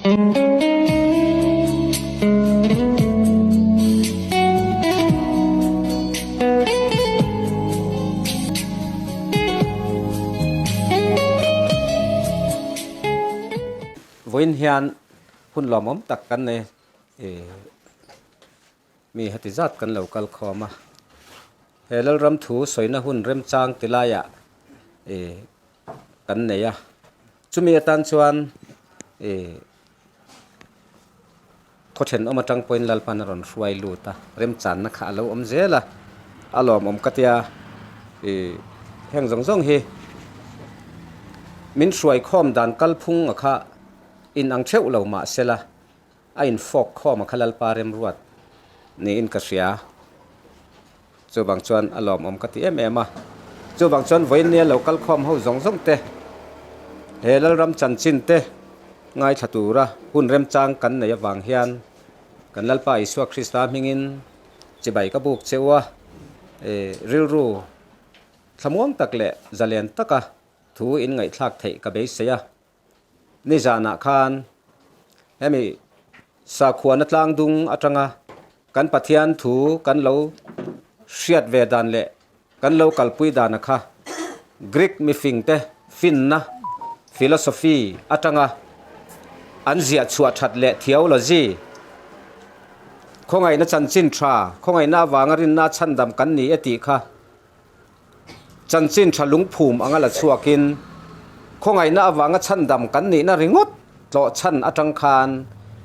Vawiin hian hun lawmawm tak kan nei mi heti zat kan lo kal khawm a he Lalram thu sawina hun remchang ti laiah ih kan nei a chumi atan chuan ih khaw thenawm atang pawhin Lalpan a rawn hruai lut a remchanna kha a lo awm zel a a lawmawm ka tia ih heng zawng zawng hi min hruai khawm dan kalphung a kha inang theuh lo mah sela a infawk khawm a kha Lalpa remruat niin ka hria. Chuvang chuan a lawmawm ka ti em em a. Chuvang chuan vawiin lo kal khawm ho zawng zawng te, he Lalram chanchin te ngaithla tura hun remchang kan nei avang hian kan Lalpa Isua Krista hmingin chibai ka buk cheu a, rilru thlamuang tak leh zalen taka thu in ngaihthlak theih ka beisei a. Nizanah khan hemi sakhuana tlang dung atanga kan Pathian thu kan lo hriat ve dan leh kan lo kalpui dana kha Greek mifingte finna, philosophy, atanga an ziah chhuah that leh theology, khawngaihna chanchin tha, khawngaihna avanga rinna chhandam kan ni e tih kha Chanchin tha lungphum anga la chhuakin khawngaihna avanga chhandam kan nihna ringawt tlawh chhan atang khan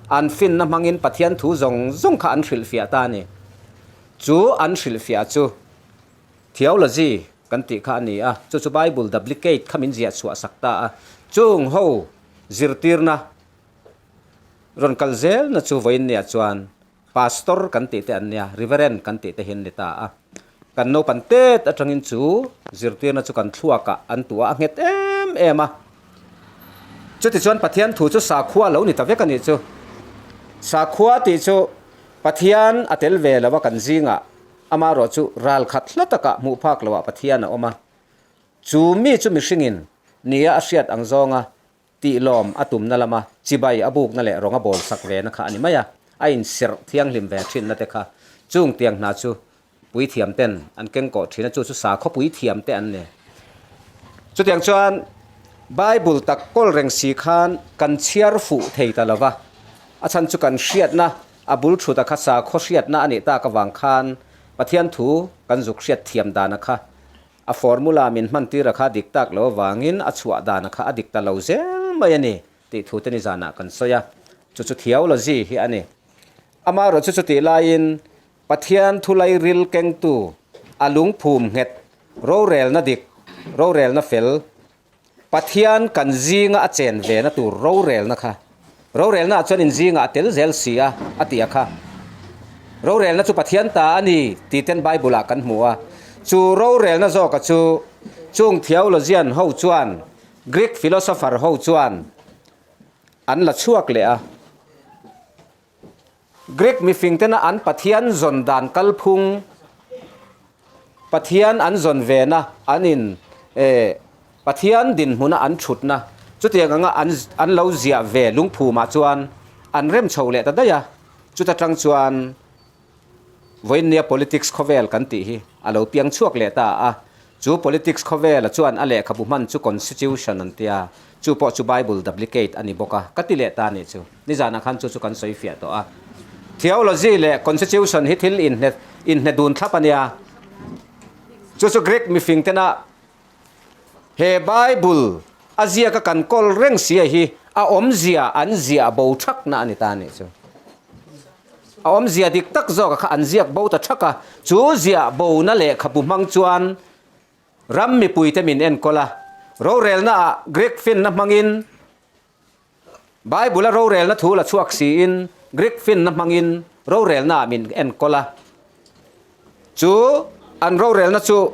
an finna hmangin Pathian thu zawng zawng kha an hrilhfiah ta a ni. Chu an hrilhfiah chu theology kan tih kha a ni a, chu chu Bible duplicate kha min ziah chhuah sak ta a. Chung ho zirtirna rawn kal zelna chu vawiin nia chuan Pastor kan tih te an nia, Reverend kan tih te hi an ni ta a. Kan naupan tet atangin chu zirtirna chu kan thluakah an tuah a nghet em em a. Chutichuan Pathian thu chu sakhua lo ni ta vek a nih chu. Sakhua tih chu Pathian a tel ve lo a kan zingah amaherawh chu ral khat hla takah hmuh phak loah Pathian a awm a. Chu mi chu mihringin nia a hriat ang zawnga Tihlawm a tumna lama chibai a bukna leh rawng a bawl sak ve na kha a ni mai a, a inserh thianghlim ve thinna te kha chung tiang hna chu puithiam ten an keng kawh thin a, chu chu sakhaw puithiam te an ni. Chutiang chuan Bible tak kawl reng si khan kan chhiar fuh thei ta lo va, a chhan chu kan hriatna a bul thut a kha sakhaw hriatna a nih tak avang khan Pathian thu kan zuk hriat thiam dana kha A formula min hman tir a kha dik tak lo avangin a chhuah dan a kha a dik ta lo zel mai a ni tih thu te nizanah kan sawi a, chu chu theology hi a ni. Amaherawh chu chutih laiin Pathian thulai ril kengtu a lungphum nghet rorelna dik, rorelna fel, Pathian kan zinga a chen ve na tur rorelna kha, rorelna ah chuan in zingah a tel zel si a, a ti a kha. Rorelna chu Pathian ta a ni tih ten Bible ah kan hmu a. Chu rorelna zawka chu chung theologian ho chuan, Greek philosopher ho chuan an la chhuak leh a. Greek mifingtena an Pathian zawn dan kalphung, Pathian an zawn vena an in eh Pathian dinhmuna an thutna chutiang anga an an lo ziah ve lungphumah chuan an rem chho leh ta daih a, chuta tang chuan vawiinnia politics khawvel kan tih hi a lo piang chhuak leh ta a. Chu politics khawvela chuan a lehkhabu hman chu constitution an tia, chu pawh chu Bible duplicate a ni bawk a, ka ti leh ta nih chu. Nizanah khan chu chu kan sawi fiah tawh a. Theology leh constitution hi thil inhne inhne dun thlap a nia. Chu chu Greek mifing tena he Bible a ziaka kan kawl reng sia hi a awmzia an ziah bo thakna a ni ta nih chu. A awmzia dik tak zawk a kha an ziak bo ta thak a, chu ziah bona lehkhabu hmang chuan ram mipuite min enkawl a. Rorelna ah Greek finna hmangin Bible-a rorelna thu la chhuak siin Greek finna hmangin rorelna ah min enkawl a. Chu an rorelna chu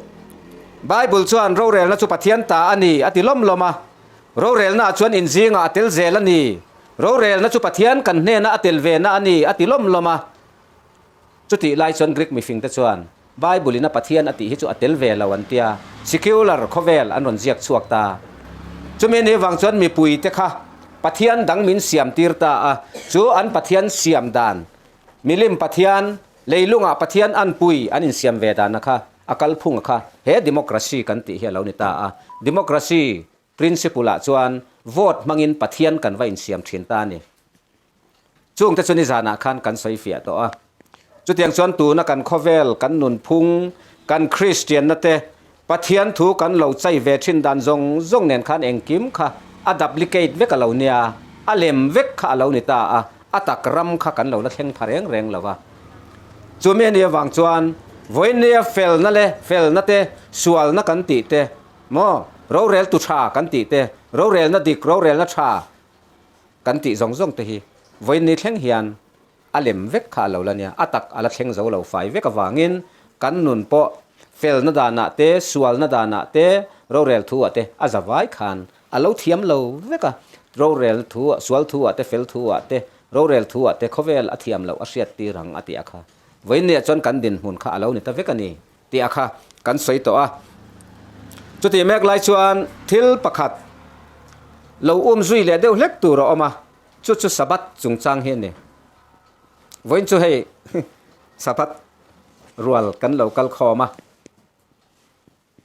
Bible chuan rorelna chu Pathian ta a ni a ti lawm lawm a, rorelna ah chuan inzingah a tel zel a ni, rorelna chu Pathian kan hnena a tel ve na a ni a ti lawm lawm a. Chutih lai chuan Greek mifingte chuan Bible in a Pathian a tih hi chu a tel ve lo an tia, secular khawvel an rawn ziak chhuak ta. Chumi ni vang chuan mipuite kha. Pathian dang min siam tir ta a, chu an Pathian siam dan, milim Pathian, leilungah Pathian anpui an insiam ve danna kha a kalphunga kha he democracy kan tih hi a lo ni ta a. Democracy principle ah chuan vote hmangin Pathian kan va insiam thin ta a ni. Chungte chu nizanah khan kan sawi fiah tawh a. Chutiang chuan tuna kan khawvel, kan nunphung, kan Kristianna te, Pathian thu kan lo chai ve thin dan zawng zawng nen khan engkim kha a duplicate vek a lo nia, a lem vek kha a lo ni ta a, a tak ram kha kan lo la thleng pha reng reng lo va. Chumi a nih avang chuan vawinia felna leh felna te, sualna kan tih te, maw, rorel tu tha kan tih te, rorelna dik, rorelna tha kan tih zawng zawng te hi vawiin thleng hian a lem vek kha a lo la nia, a tak a la thleng zo lo fai vek avangin kan nun pawh felna danah te, sualna danah te, rorel thu ah te a za vai khan a lo thiam lo vek a, rorel thu ah, sual thu ah te, fel thu ah te, rorel thu ah te khawvel a thiam loh a hriat tir ang a tih a kha. Vawiin nia chuan kan dinhmun kha a lo ni ta vek a ni tih a kha kan sawi tawh a. Chutih mek lai chuan thil pakhat lo um zui leh deuh hlek tur a awm a, chu chu Sabbath chungchang hi a ni. Vawiin chu hei Sabbath rual kan lo kal khawm a,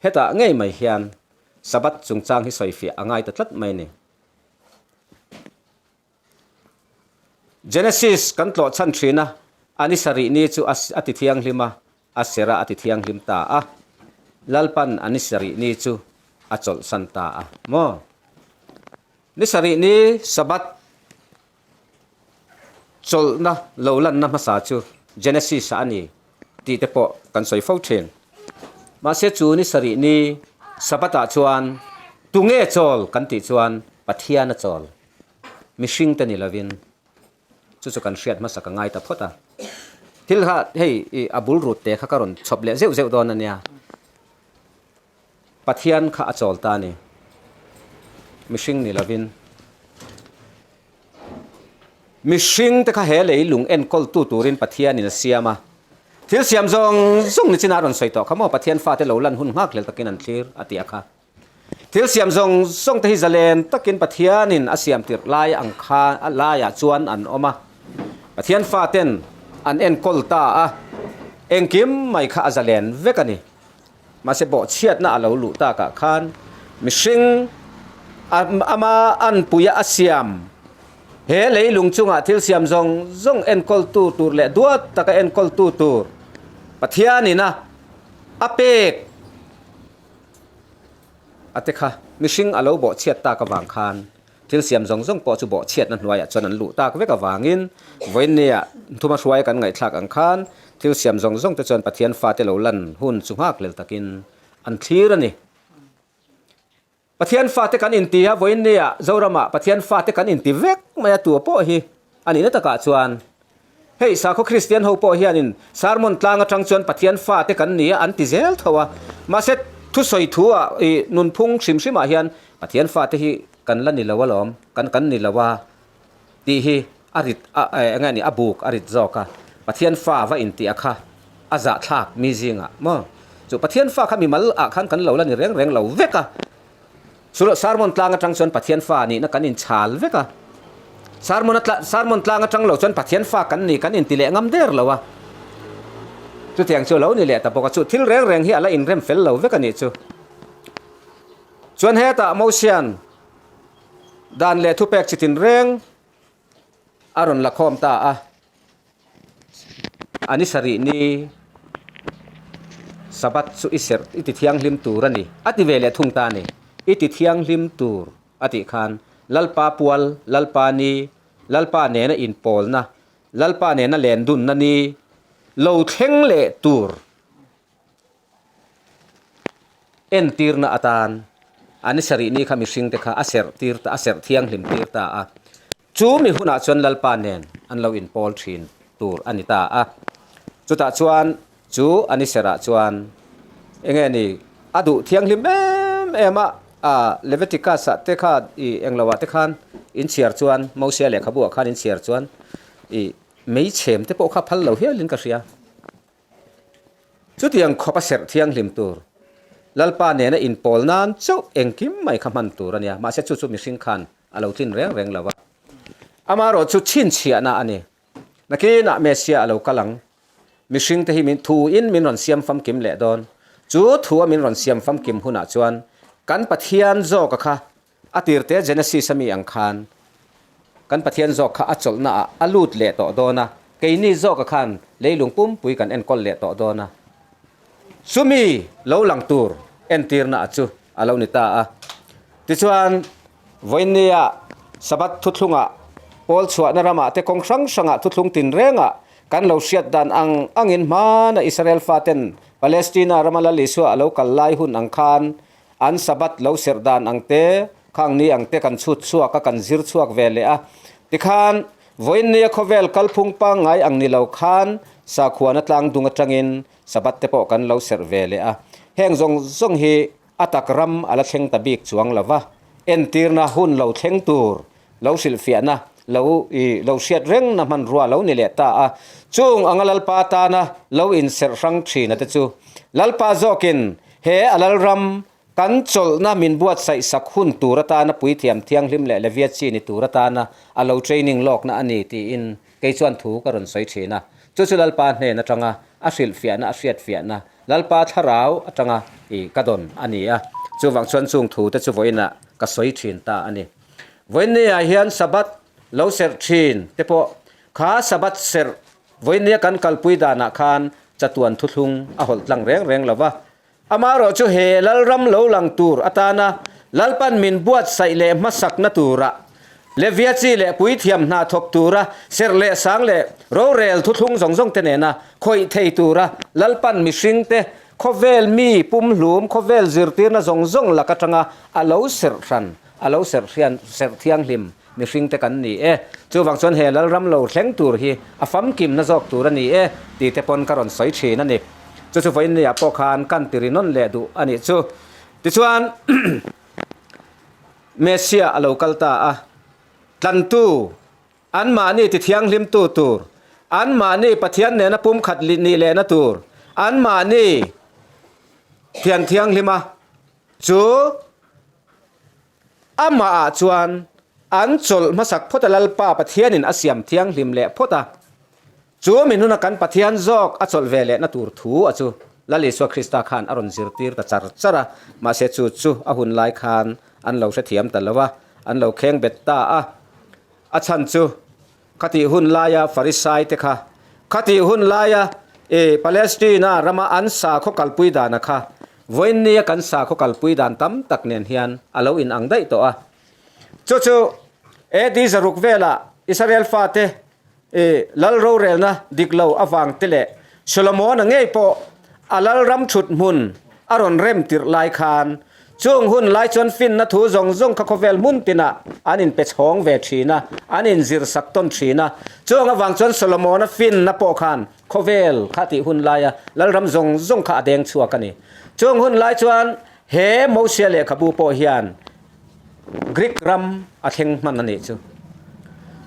hetah ngei mai hian Sabbath chungchang hi sawi fiah a ngai ta tlat mai a ni. Genesis kan tlawh chhan thin a, a ni sarih ni chu a ti thianghlim a, a serh a a ti thianghlim ta a, Lalpan a ni sarih ni chu a chawlhsan ta a maw? Ni sarih ni Sabbath chawlhna lo lanna hmasa chu Genesis ah a ni tih te pawh kan sawi fo thin. Mahse chu ni sarih ni Sabbath ah chuan tunge chawl kan tih chuan Pathian a chawl. Mihring te ni lovin chu chu kan hriat hmasa ka ngai ta phawt a. Thil kha hei i a bul rut te kha ka rawn chhawp leh zeuh zeuh dawn a nia. Pathian kha a chawl ta a ni. Mihring ni lovin. Mihring te kha he leilung enkawltu turin Pathianin a siam a. Thil siam zawng zawng ni chin a rawn sawi tawh kha maw Pathian fate lo lan hun nghak hlel takin an thlir a tih a kha. Thil siam zawng zawng te hi zalen takin Pathianin a siam tirh lai ang kha laiah chuan an awm a. Pathian faten an enkawl ta a, engkim mai kha a zalen vek a ni. Mahse bawhchhiatna a lo luh takah khan mihring ama anpuia a siam he leilung chungah thil siam zawng zawng enkawltu tur leh duat taka enkawltu tur Pathianin a a pek A te kha, mihring a lo bawhchhiat tak avang khan thil siam zawng zawng pawh chu bawhchhiatna hnuaiah chuan an luh tak vek avangin vawiinnia thuma hruaia kan ngaihthlak ang khan thil siam zawng zawng te chuan Pathian fate lo lan hun chu nghak lel takin an thlir a ni. Pathian fate kan inti a, vawiinnia Zoramah Pathian fate kan inti vek mai a tua pawh hi a nihna takah chuan Hei sakhaw Kristian ho pawh hianin sermon tlang atang chuan Pathian fate kan ni a an ti zel tho a, mahse thusawi thu ah ih nunphung hrim hrim ah hian Pathian fate hi kan la ni lo alawm, kan kan ni lo a tih hi a rit a eng nge ni a buk a rit zawk a, Pathian fa va intih a kha a zahthlak mi zingah maw chu Pathian fa kha mimal ah khan kan lo la ni reng reng lo vek a. Chu sermon tlang atang chuan Pathian fa nihna kan inchhal vek a. Sermon a sermon tlang atang lo chuan Pathian fa kan ni kan inti leh ngam der lo a. Chutiang chu lo ni leh ta bawk a, chu thil reng reng hi a la inrem fel lo vek a nih chu. Chuan hetah Mosian dan leh thupek chi tinreng a rawn la khawm ta a. A ni sarih ni Sabbath chu i serh i ti thianghlim tur a ni a ti ve leh thung ta a ni. I ti thianghlim tur a tih khan Lalpa pual, Lalpa ni, Lalpa nena inpawlna, Lalpa nena lendunna ni lo thleng leh tur Entirna atan a ni sarih ni kha mihringte kha a serh tir ta, a serh thianghlim tir ta a. Chu mi hunah chuan Lalpa nen an lo inpawl thin tur a ni ta a. Chutah chuan chu a ni serhah chuan enge ni a duh thianghlim em em a, a Leviticus-ah te kha i engloah te khan inchhiar chuan Mosia lehkhabuah khan inchhiar chuan i meichhem te pawh kha phal lo hialin ka hria. Chutiang khawp a serh thianghlim tur, Lalpa nena inpawl nan chauh engkim mai kha hman tur a nia. Mahse chu chu mihring khan a lo tlin reng reng lo a. Amaherawh chu chhinchhiahna a ni. Nakinah Messiah a lo kal ang. Mihringte hi min thuin min rawn siam famkim leh dawn. Chu thua min rawn siam famkim hunah chuan kan Pathian zawka kha a tirte Genesis a mi ang khan kan Pathian zawk kha a chawlhna ah a lut leh tawh dawn a, keini zawka khan leilung pumpui kan enkawl leh tawh dawn a. Chumi lo lang tur entirna a chu a lo ni ta a. Tichuan, vawiinnia Sabbath thuthlungah Pawl chhuahna ramah te kawng hrang hrangah thuthlung tinrengah kan lo hriat dan ang angin hmana Israel faten Palestina rama Lal Isua a lo kal lai hun ang khan an Sabbath lo serh dan ang te, khang ni ang te kan chhut chhuak a, kan zir chhuak ve leh a. Tikhan, vawiinnia khawvel kalphung pangngai ang ni lo khan sakhuana tlangdung atangin Sabbath te pawh kan lo serh ve leh a. Heng zawng zawng hi A tak ram a la thleng ta bik chuang lo va, entirna hun lo thleng tur lo hrilhfiahna lo i lo hriat rengna hmanrua lo ni leh ta a. Chung anga Lalpa tana lo inserh hrang thina te chu Lalpa zawkin he a Lalram kan chawlhna min buatsaih sak hun tur atana puithiam thianghlim leh Levia chi ni tur atana a lo training lawkna a ni tiin kei chuan thu ka rawn sawi thin a. Chu chu Lalpa hnen atanga a hrilhfiahna a hriatfiahna Lalpa thlarau atanga i ka dawn a ni a, chuvang chuan chung thu te chu vawiinah ka sawi thin ta a ni. Vawiinniah hian Sabbath lo serh thin te pawh kha Sabbath serh vawiinnia kan kalpui danah khan chatuan thuthlung a hawlh tlang reng reng lo va. Amaherawh chu he Lalram lo lang tur atana Lalpan min buatsaih leh hmasakna turah Levia chi leh puithiam hna thawk tura serh leh sang leh rorel thuthlung zawng zawng te nena khawih thei tura Lalpan mihringte khawvel mi pumhlum khawvel zirtirna zawng zawng lak atanga a lo serh hran, a lo serh hrian serh thianghlim mihringte kan ni e. Chuvang chuan he Lalram lo thleng tur hi a famkimna zawk tur a ni e tih te pawn ka rawn sawi thin a ni. Chu chu vawiinniah pawh khan kan tiri nawn leh duh a nih chu. Tichuan. Messiah a lo kal ta a, tlantu, anmahni tithianghlimtu tur, anmahni Pathian nena pumkhat nih lehna tur, anmahni thian thianghlima chu amahah chuan an chawlh hmasak phawt a, Lalpa Pathianin a siam thianghlim leh phawt a. Chu mi hnuna kan Pathian zawk a chawlh ve lehna tur thu a chu Lal Isua Krista khan a rawn zirtir ta char char a, mahse chu chu a hun lai khan an lo hrethiam ta lo a, an lo kheng bet ta a. A chhan chu khatih hun laia Farisai te kha, khatih hun laia i Palestina rama an sakhaw kalpui dana kha vawiinnia kan sakhaw kalpui dan tam tak nen hian a lo inang daih tawh a. Chu chu AD zaruk velah Israel fate I lal rorelna dik lo avang te leh Solomona ngei pawh a lal ram thut hmun a rawn rem tirh lai khan chung hun lai chuan finna thu zawng zawng kha khawvel hmun tinah an inpe chhawng ve thin a, an inzir sak tawn thin a. Chung avang chuan Solomona finna pawh khan khawvel kha tih hun laia lal ram zawng zawng kha a deng chhuak a ni. Chung hun lai chuan he Mosia lehkhabu pawh hian Greek ram a thleng hman a nih chu.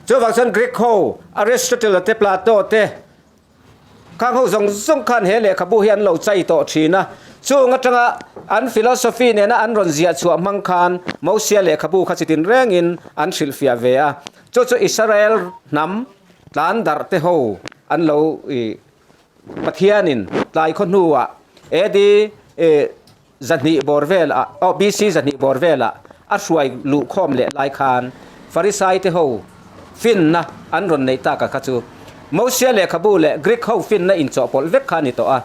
Chuvang chuan Greek ho, Aristotle te, Plato te, khang ho zawng zawng khan he lehkhabu hi an lo chai tawh thin a. Chung atanga an philosophy nena an rawn ziah chhuah hmang khan Mosia lehkhabu kha chitin rengin an hrilhfiah ve a. Chu chu Israel hnam tlan darh te ho an lo ih Pathianin tlai khaw hnuah AD 200 bawr velah aw BC 200 bawr velah a hruai luh khawm leh lai khan Farisai te ho finna an rawn neih tak a kha chu Mosia lehkhabu leh Greek ho finna inchawhpawlh vek kha a ni tawh a.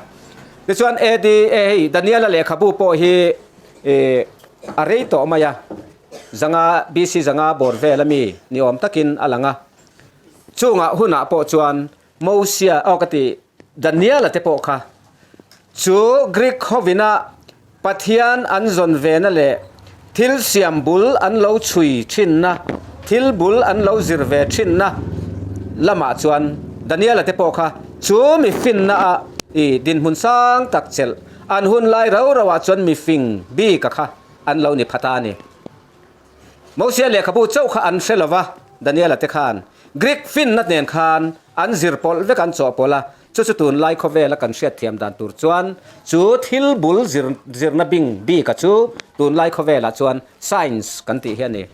Tichuan AD e hei Daniela lehkhabu pawh hi a rei tawh mai a, zanga BC zanga bawr vel ami ni awm takin a lang a. Chungah hunah pawh chuan Mosia, aw ka ti, Daniela te pawh kha chu Greek hovina Pathian an zawn vena leh thil siam bul an lo chhui thinna, thil bul an lo zir ve thinna lamah chuan Daniela te pawh kha chu mi finna a i dinhmun sang tak chelh an hun lai rau rauah chuan mi fing bika kha an lo ni phat a ni. Mosia lehkhabu chauh kha an hre lo va, Daniela te khan Greek finna nen khan an zir pawlh vek an chawhpawlh a, chu chu tunlai khawvela kan hriatthiam dan tur chuan chu thil bul zir zirna bing bika chu tunlai khawvelah chuan science kan tih hi a ni.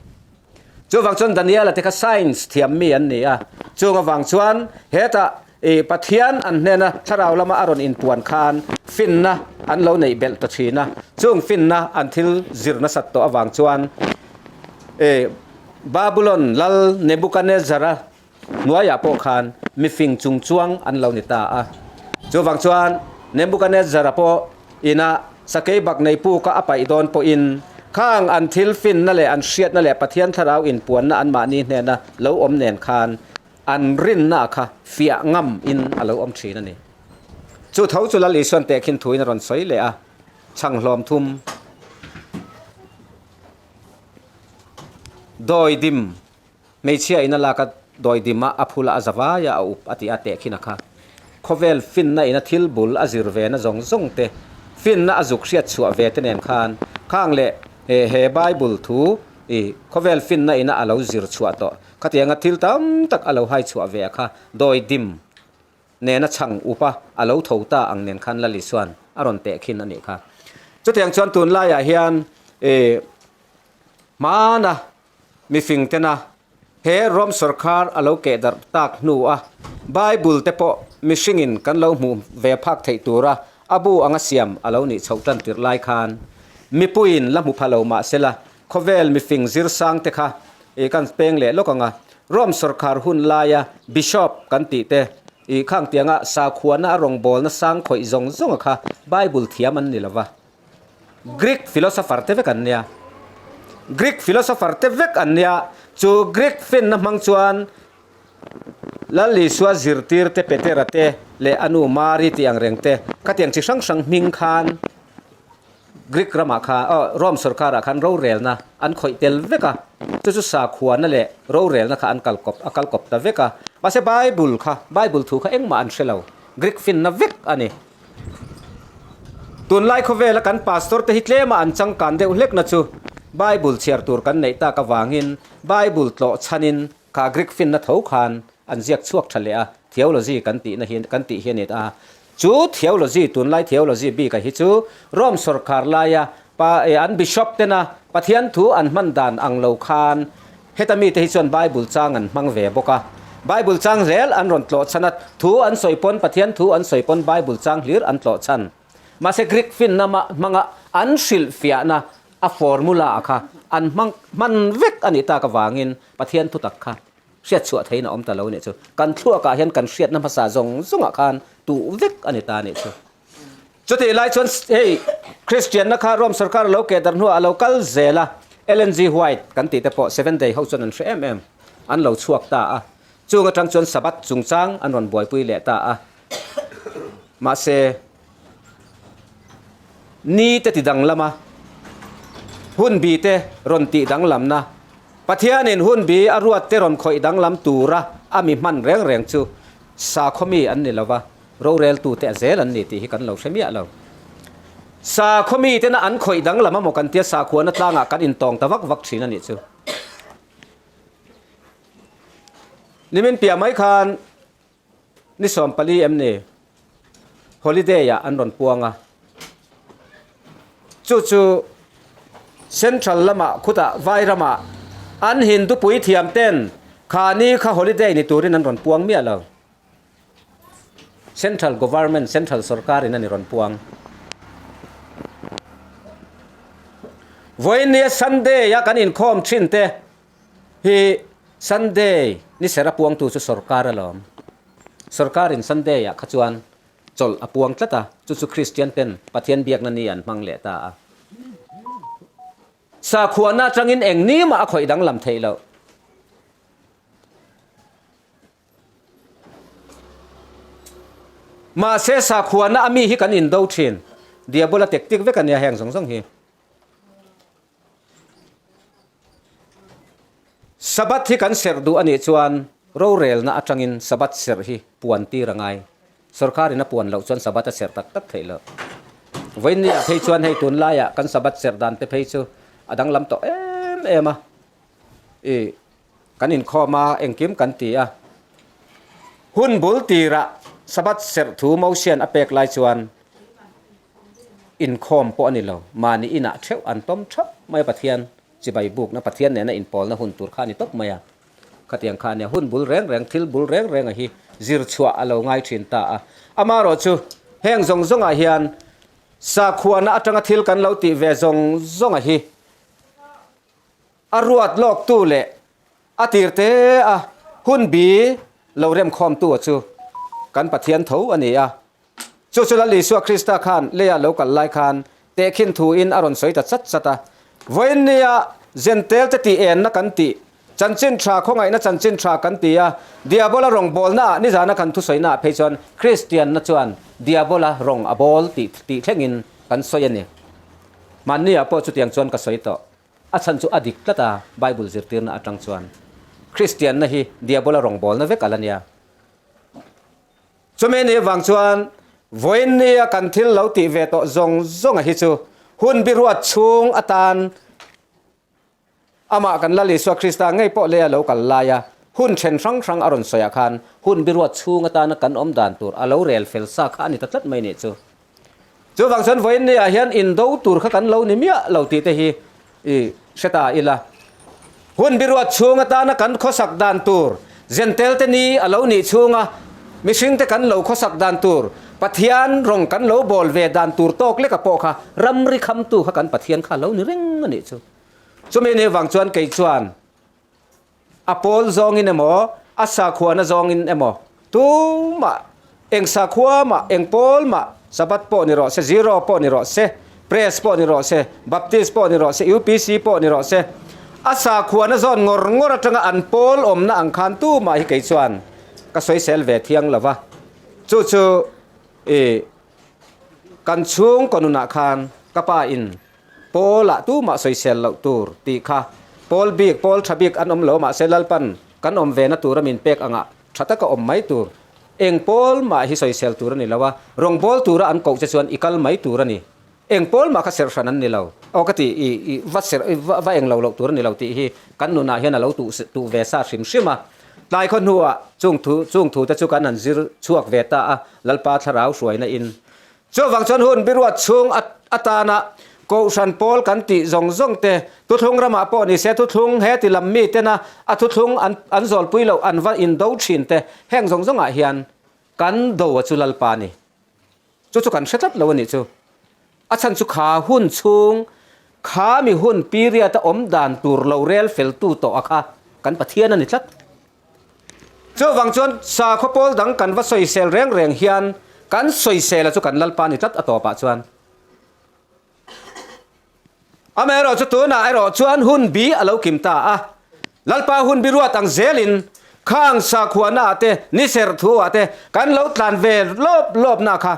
Chuvang chuan Daniela te kha science thiam mi an ni a, chung avang chuan hetah i Pathian an hnena thlarau lama a rawn inpuan khan finna an lo neih belh ta thin a, chung finna an thil zir nasat tawh avang chuan i Babulon lal Nebuchadnezzar-a hnuaiah pawh khan mifing chung chuang an lo ni ta a. Chuvang chuan Nebuchadnezzar-a pawh ina sakei bak nei puka a paih dawn pawhin khang an thil finna leh an hriatna leh Pathian thlarau inpuanna anmahni hnena lo awm nen khan an rinna kha fiah ngam in a lo awm thin a ni. Chu tho chu Lal Isuan tehkhin thuin a rawn sawi leh a, chhang hlawm thum dawi dim Hmeichhia in a lak a dawi dim a, a phul a, a za vai a, a up a tih a tehkhin a kha. Khawvel finna in a thil bul a zir ve na zawng zawng te, finna a zuk hriat chhuah ve te nen khan khang leh he he Bible thu i khawvel finna in a a lo zir chhuah tawh khatianga thil tam tak a lo hai chhuah ve a kha dawi dim nena chhang up a a lo tho ta ang nen khan Lali chuan a rawn tehkhin a nih kha. Chutiang chuan tunlaiah hian i hmana Mifing tena he Rom sawrkhar a lo keh darh tak hnu a, Bible te pawh mihringin kan lo hmuh ve phak theih tura a bu anga siam a lo nih chhoh tan tirh lai khan mipuiin la hmu pha lo mah sela khawvel mifing zir sang te kha i kan peng leh lawk anga Rom sawrkhar hun laia Bishop kan tih te i khang tianga sakhuana a rawngbawlna sang khawih zawng zawnga kha Bible thiam an ni lova. Greek philosopher te vek an nia. Greek philosopher te vek an nia. Chu Greek finna hmang chuan Lal Isua zirtir te Petera te leh a nu Mari tih ang reng te khatiang chi hrang hrang hming khan Greek ramah khan aw Rome sorkarah khan rorelna an khawih tel vek a. Chu chu sakhuana leh rorelna kha an kal kawp a kal kawp ta vek a. Mahse Bible kha Bible thu kha engmah an hre lo. Greek finna vek a ni. Tunlai khawvela kan pastor te hi tlema an changkan deuh hlekna chu Bible chhiar tur kan neih tak avangin Bible tlawh chhanin kha Greek finna tho khan an ziak chhuak tha leh a, theology kan tihna hi kan tih hi a ni ta. Chu theology tunlai theology bika hi chu Rome sawrkar laia pa an bishop tena Pathian thu an hman dan ang lo khan Heta mite hi chuan Bible chang an hmang ve bawk a. Bible chang zel an rawn tlawh chhan a, thu an sawi pawn Pathian thu an sawi pawn Bible chang hlir an tlawh chhan. Mahse Greek finna hmanga an hrilhfiahna a formula a kha an hmang hman vek a nih tak avangin Pathian thutak kha hriatchhuah theihin a awm ta lo nih chu. Kan thluakah hian kan hriatna hmasa zawng zawngah khan tuh vek a ni ta nih chu. Chutih lai chuan hei Kristianna kha Rome sorkar a lo keh darh hnuah a lo kal zel a, Ellen G. White kan tih te pawh Seventh Day ho chuan an hre em em, an lo chhuak ta a. Chung atang chuan Sabbath chungchang an rawn buaipui leh ta a. Mahse, ni te ti danglam a, hun bi te rawn tih danglamna, Pathianin hun bi a ruat te rawn khawih danglam tura a mi hman reng reng chu sakhaw mi an ni lova, Roreltute a zel an ni tih hi kan lo hre miah lo. Sakhaw mitena an khawih danglam amaw kan tia sakhuana tlangah kan intawng ta vak vak thin a nih chu. Nimin piah mai khan ni 14 em ni holiday ah an rawn puang a. Chu chu Central lamah khutah Vairamah an Hindu puithiam ten kha ni kha holiday ni turin an rawn puang miah lo. Central Government, Central Sorkar in a ni rawn puang. Vawiin Sunday a kan inkhawm thin te hi Sunday ni ser a puangtu chu Sorkar alawm. Sorkar in Sunday ah kha chuan chawlh a puang tlat a, chu chu Christian ten Pathian biakna ni an hmang leh ta a. Sakhuana atangin eng ni mah a khawih danglam theih loh. Mahse sakhuana a mi hi kan indo thin. Diabola tactic vek a nia heng zawng zawng hi. Sabbath hi kan serh duh a nih chuan rorelna atangin Sabbath serh hi puan tir a ngai. Sorkarin a puan loh chuan Sabbath a serh tak tak theih loh. Vawiinniah phei chuan hei tunlaiah kan Sabbath serh dan te phei chu a danglam tawh em em a. I Kan inkhawm a, engkim kan ti a. Hun bul tirah Sabbath serh thu Mosian a pek lai chuan inkhawm pawh a ni lo. Mahni inah theuh an tawm thap mai a Pathian chibai bukna Pathian nena inpawlna hun tur kha a ni tawp mai a. Khatiang kha a nia, hun bul reng reng, thil bul reng renga hi zir chhuah a lo ngai thin ta a. Amaherawhchu, heng zawng zawngah hian sakhuana atanga thil kan lo tih ve zawng zawnga hi a ruat lawktu leh a tir te a hun bi lo remkhawmtu a chu kan Pathian tho a ni a. Chu chu Lal Isua Krista khan leiah lo kal lai khan tehkhin thuin a rawn sawi ta chat chat a. Vawiin nia Zentel te tih enna kan tih, chanchin tha khawngaihna chanchin tha kan ti a, Diabola rawngbawlna ah nizana kan thusawiina ah phei chuan Kristianna chuan Diabola rawng a bawl tih tih thlengin kan sawi a ni. Hmanni ah pawh chutiang chuan ka sawi tawh. A chhan chu a dik tlat a, Bible zirtirna atang chuan Kristianna hi Diabola rawngbawlna vek a la nia. Chumi ni vang chuan vawiin nia kan thil lo tih ve tawh zawng zawnga hi chu hun biruat chhung atan amah kan Lal Isua Krista ngei pawh lei a lo kal lai a, hun then hrang hrang a rawn sawiah khan hun biruat chhung atana kan awm dan tur a lo rel fel sa kha a ni ta tlat mai nih chu. Chuvang chuan vawiin niah hian indo tur kha kan lo ni miah lo tih te hi I hre ta ila. Hun biruat chhung atana kan khawsak dan tur, Zentel te ni a lo nih chhunga mihring te kan lo khawsak dan tur, Pathian rawng kan lo bawl ve dan tur tawk leka pawh kha ramri khamtu kha kan Pathian kha a lo ni reng a nih chu. Chumi ni vang chuan kei chuan A pawl zawngin emaw, a sakhuana zawngin emaw, tumah, eng sakhua mah, eng pawl mah, Sabbath pawh ni rawh se, Zero pawh ni rawh se, Press pawh ni rawh se, Baptist pawh ni rawh se, UPC pawh ni rawh se, a sakhuana zawn ngawr ngawr atanga an pawl awmna ang khan tumah hi kei chuan ka sawisel ve thiang lo va. Chu chu i kan chhungkaw nunah khan ka pa in Paul-ah tumah sawisel loh tur tih kha Paul bik, Paul tha bik an awm lo mahse Lalpan kan awm ve na tura min pek angah tha taka awm mai tur. Eng Paul mah hi sawisel tur a ni lo a, rawngbâwl tura an koh che chuan i kal mai tur a ni. Eng Paul mah kha serh hran an ni lo. Aw ka ti, i i va serh i va va eng lo loh tur a ni lo tih hi kan nunah hian a lo tuh tuh ve sa hrim hrim a. Tlai khaw hnuah chung thu chung thute chu kan han zir chhuak ve ta a, Lalpa thlarau hruaina in Chuvang chuan hun biruat chhung atana Kohhran pawl kan tih zawng zawng te, thuthlung ramah pawh ni se thuthlung he ti lam mi tena a thuthlung an an zawlpui loh an va indo thin te, heng zawng zawngah hian kan do a chu Lalpa ni. Chu chu kan hre tlat lo a nih chu. A chhan chu kha hun chhung, kha mi hun period a awm dan tur lo rel feltu tawh a kha kan Pathian a ni tlat. Chuvang chuan sakhaw pawl dang kan va sawisel reng reng hian kan sawisela chu kan Lalpa ni tlat a tawpah chuan. Amaherawh chu tunah erawh chuan hun bi a lo kim ta a, Lalpa hun bi ruat ang zelin khang sakhuana ah te, ni serh thu ah te kan lo tlan ve lawp lawp na kha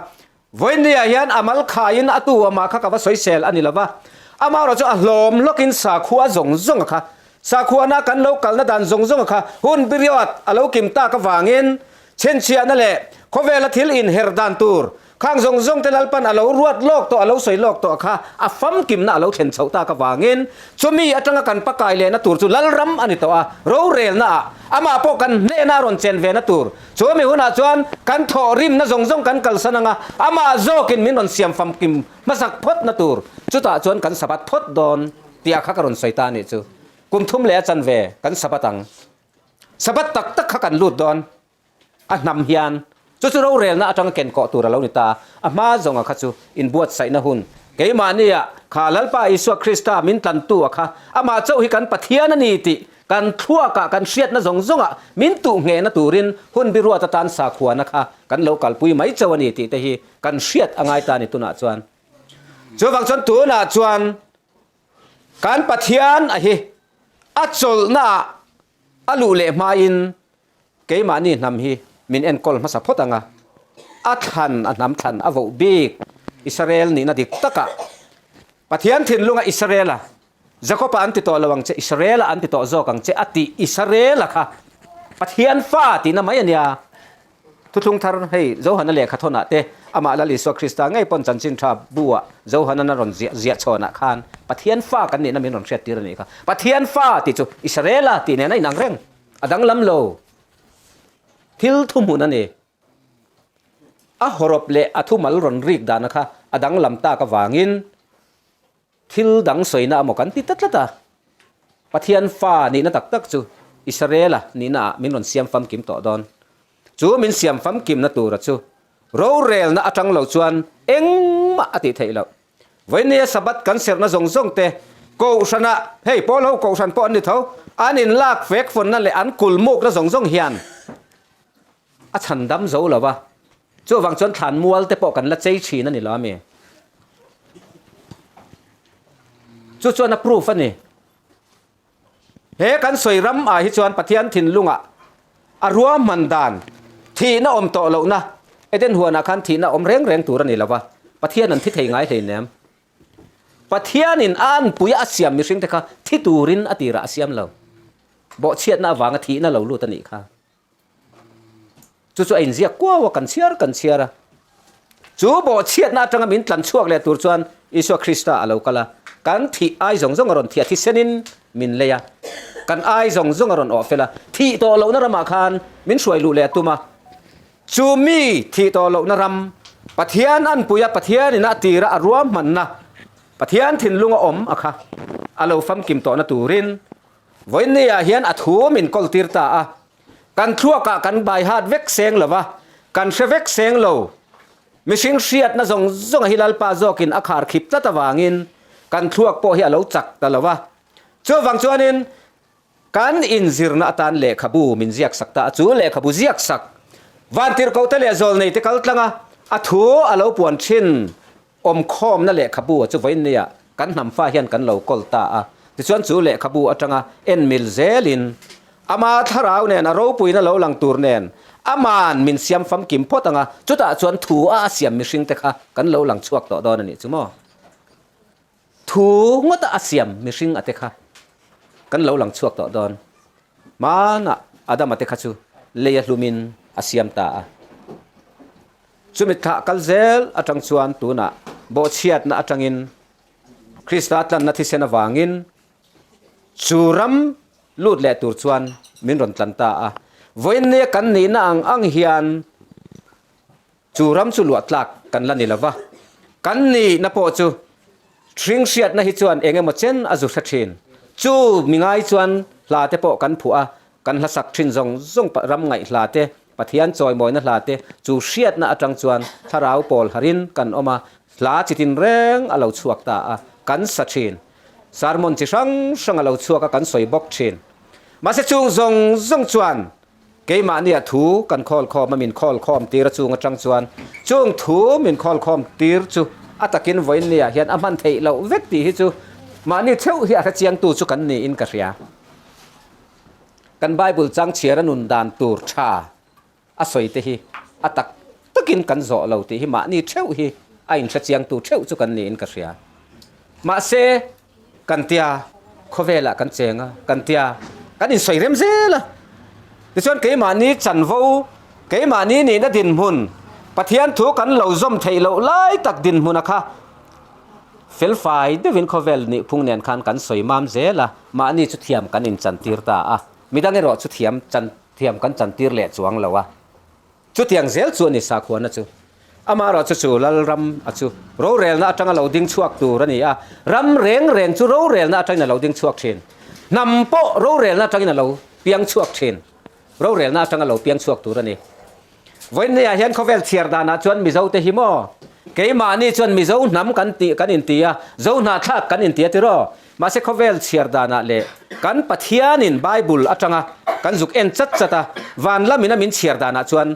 Vawinia hian a mal khaiin a tu amah kha ka va sawisel a ni lo va, amaherawh chu a hlawm hlawkin sakhua zawng zawng a kha, sakhuana kan lo kalna dan zawng zawng a kha hun period a lo kim tak avangin chhinchhiahna leh khawvela thil inher dan tur khang zawng zawng te Lalpan a lo ruat lawk tawh a lo sawi lawk tawh kha a famkimna a lo thlen chhoh tak avangin chumi atanga kan pakai lehna tur chu Lalram a ni tawh a, rorelna ah amah pawh kan hnehna a rawn chen vena tur Chu mi hunah chuan kan thawh rimna zawng zawng kan kalsan anga, amah zawkin min rawn siam famkim hmasak phawtna tur, chutah chuan kan Sabbath phawt dawn tih a kha ka rawn sawi ta a nih chu. Kum thum leh a chanve kan Sabbath ang. Sabbath tak tak kha kan lut dawn a hnam hian chu chu rorelna atanga ken kawh tur a lo ni ta. A hma zawnga kha chu inbuatsaihna hun keimahnia kha Lalpa Isua Krista min tlantu a kha amah chauh hi kan Pathian a ni tih Kan thluakah kan hriatna zawng zawngah min tuh nghehna turin hun biruat atan sakhuana kha kan lo kalpui mai chauh a ni tih te hi kan hriat a ngai ta a ni tunah chuan. Chuvang chuan tunah chuan kan Pathian a hi a chawlhnaah a luh leh hmain keimahni hnam hi min enkawl hmasa phawt ang a, a thlan a hnam thlan a voh bik Israel nihna dik takah Pathian thinlunga Israela Jakob-a an ti tawh lo ang che, Israel-a an ti tawh zawk ang che a tih Israel-a kha Pathian fa tihna mai a nia. Thuthlung thar hei Johana lehkha thawnah te amah Lal Isua Krista ngei pawn chanchin tha bu-ah Johana-na rawn ziah ziah chhawnah khan Pathian fa kan nihna min rawn hriattir a nih kha. Pathian fa tih chu Israel-a tih nen a inang reng, a danglam lo. Thil thuhmun a ni. A hawrawp leh a thumal rawn rik dana kha a danglam tak avangin, Thil dang sawina amaw kan ti ta tlat a. Pathian fa nihna tak tak chu Israela nihna ah min rawn siam famkim tawh dawn. Chu min siam famkimna tura chu rorelna atang lo chuan engmah a tih theih loh. Vawinia Sabbath kan serhna zawng zawng te Kohhranah, hei Paul ho Kohhran pawh an ni tho, an inlak fek fawnna leh an kulmukna zawng zawng hian a chhan dam zo lo va, chuvang chuan thlan mual te pawh kan la chei thin a ni lo a mi? Chu chuan a proof a ni. He kan sawi ram ah hi chuan Pathian thinlungah a ruahman dan thihna awm tawh lohna Eden huanah khan thihna awm reng reng tur a ni lo va, Pathian an thi thei ngai hleinem. Pathianin a anpui a siam mihring te kha thi turin a tirah a siam lo. Bawhchhiatna avanga thihna lo lut a nih kha. Chu chu a inziak kuau a, kan chhiar kan chhiar a. Chu bawhchhiatna atanga min tlan chhuak leh tur chuan Isua Krista a lo kal a, kan thih ai zawng zawng a rawn thih a, thisenin min lei a, kan ai zawng zawng a rawn awh fel a, thih tawh lohna ramah khan min hruai luh leh a tum a. Chu mi thih tawh lohna ram, Pathian anpui a, Pathianin a tira a ruahmanna, Pathian thinlung a awm a kha a lo famkim tawhna turin Vawiinniah hian a thu min kawl tir ta a, kan thluakah kan baihat vek seng lo va, kan hre vek seng lo. Mihring hriatna zawng zawnga hi Lalpa zawkin a khar khip tlat avangin kan thluak pawh hi a lo chak ta lo va. Chuvang chuanin kan inzirna atan lehkhabu min ziak sak ta a, chu lehkhabu ziak sak Vantirhkohte leh Zawlneite kal tlanga a thu a lo puan thin Awmkhawmna lehkhabu a chu vawiinnia kan hnamfa hian kan lo kawl ta a, tichuan chu lehkhabu atanga en mil zelin ama thlarau nen a ropuina lo lang tur nen aman min siam famkim phawt anga chutah chuan thu a a siam mihringte kha kan lo lang chhuak tawh dawn a nih chu maw? Thu ngawta a siam mihring ate kha kan lo lang chhuak tawh dawn. Hmanah Adama te kha chu lei a hlumin a siam ta a. Chumi thlah kal zel atang chuan tunah bawhchhiatna atangin Krista tlanna thisen avangin chu ram lut leh tur chuan min rawn tlan ta a. Vawiinnia kan nihna ang ang hian chu ram chu luah tlak kan la ni lo va, kan nihna pawh chu hring hriatna hi chuan eng emaw chen a zu hre thin. Chu mi ngai chuan hla te pawh kan phuah a, Kan hla sak thin zawng zawng ram ngaih hla te, Pathian chawimawina hla te chu hriatna atang chuan thlarau pawl harin kan awm a, hla chi tin reng a lo chhuak ta a, kan sa thin. Sermon chi hrang hrang a lo chhuak a, kan sawi bawk thin. Mahse chung zawng zawng chuan keimahnia thu kan khawl khawm a, min khawl khawm tir a chung atang chuan chung thu min khawl khawm tir chu a takin vawiinniah hian a hman theih loh vek tih hi chu mahni theuh hi a hrechiangtu chu kan niin ka hria. Kan Bible chang chhiar a nun dan tur tha a sawi te hi a tak takin kan zawh lo tih hi mahni theuh hi a inhrechiangtu theuh chu kan niin ka hria. Mahse, kan tia khawvelah kan cheng a, kan tia kan insawi rem zel a. Tichuan keimahni chanvo, keimahni nihna dinhmun, Pathian thu kan lo zawm theih loh lai tak dinhmuna kha Felfai deuhin khawvel nihphung nen khan kan sawi mam zel a, mahni chu thiam kan inchantir ta a, midang erawh chu thiam chan thiam kan chantir leh chuang lo a. Chutiang zel chu a ni sakhuana chu. Amaherawh chu chu Lalram a chu rorelna atanga lo ding chhuak tur a ni a, ram reng reng chu rorelna atangin a lo ding chhuak thin. Hnam pawh rorelna atangin a lo piang chhuak thin. Rorelna atanga lo piang chhuak tur a ni. Vawiinniah hian khawvel chhiar danah chuan Mizo te hi maw? Keimahni chuan Mizo hnam kan tih kan inti a, Zo hnahthlak kan inti a tiraw? Mahse khawvel chhiar danah leh kan Pathianin Bible atanga kan zuk en chat chat a, van lamin a min chhiar danah chuan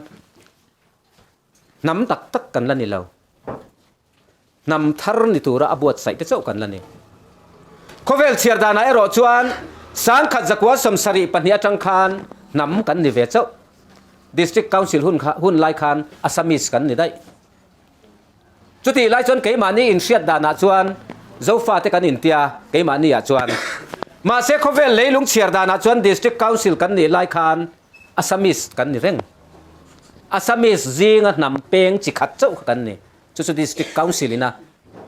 hnam tak tak kan la ni lo. Hnam thar ni tura a buatsaih te chauh kan la ni. Khawvel chhiar danah erawh chuan sangkhat zakua 72 atang khan hnam kan ni ve chauh. District Council hun kha hun lai khan Assamese kan ni daih. Chutih lai chuan keimahni inhriat danah chuan Zofa te kan intia keimahni ah chuan. Mahse khawvel leilung chhiar danah chuan District Council kan nih lai khan Assamese kan ni reng. Assamese zinga hnam peng chi khat chauh kha kan ni. Chu chu District Council ina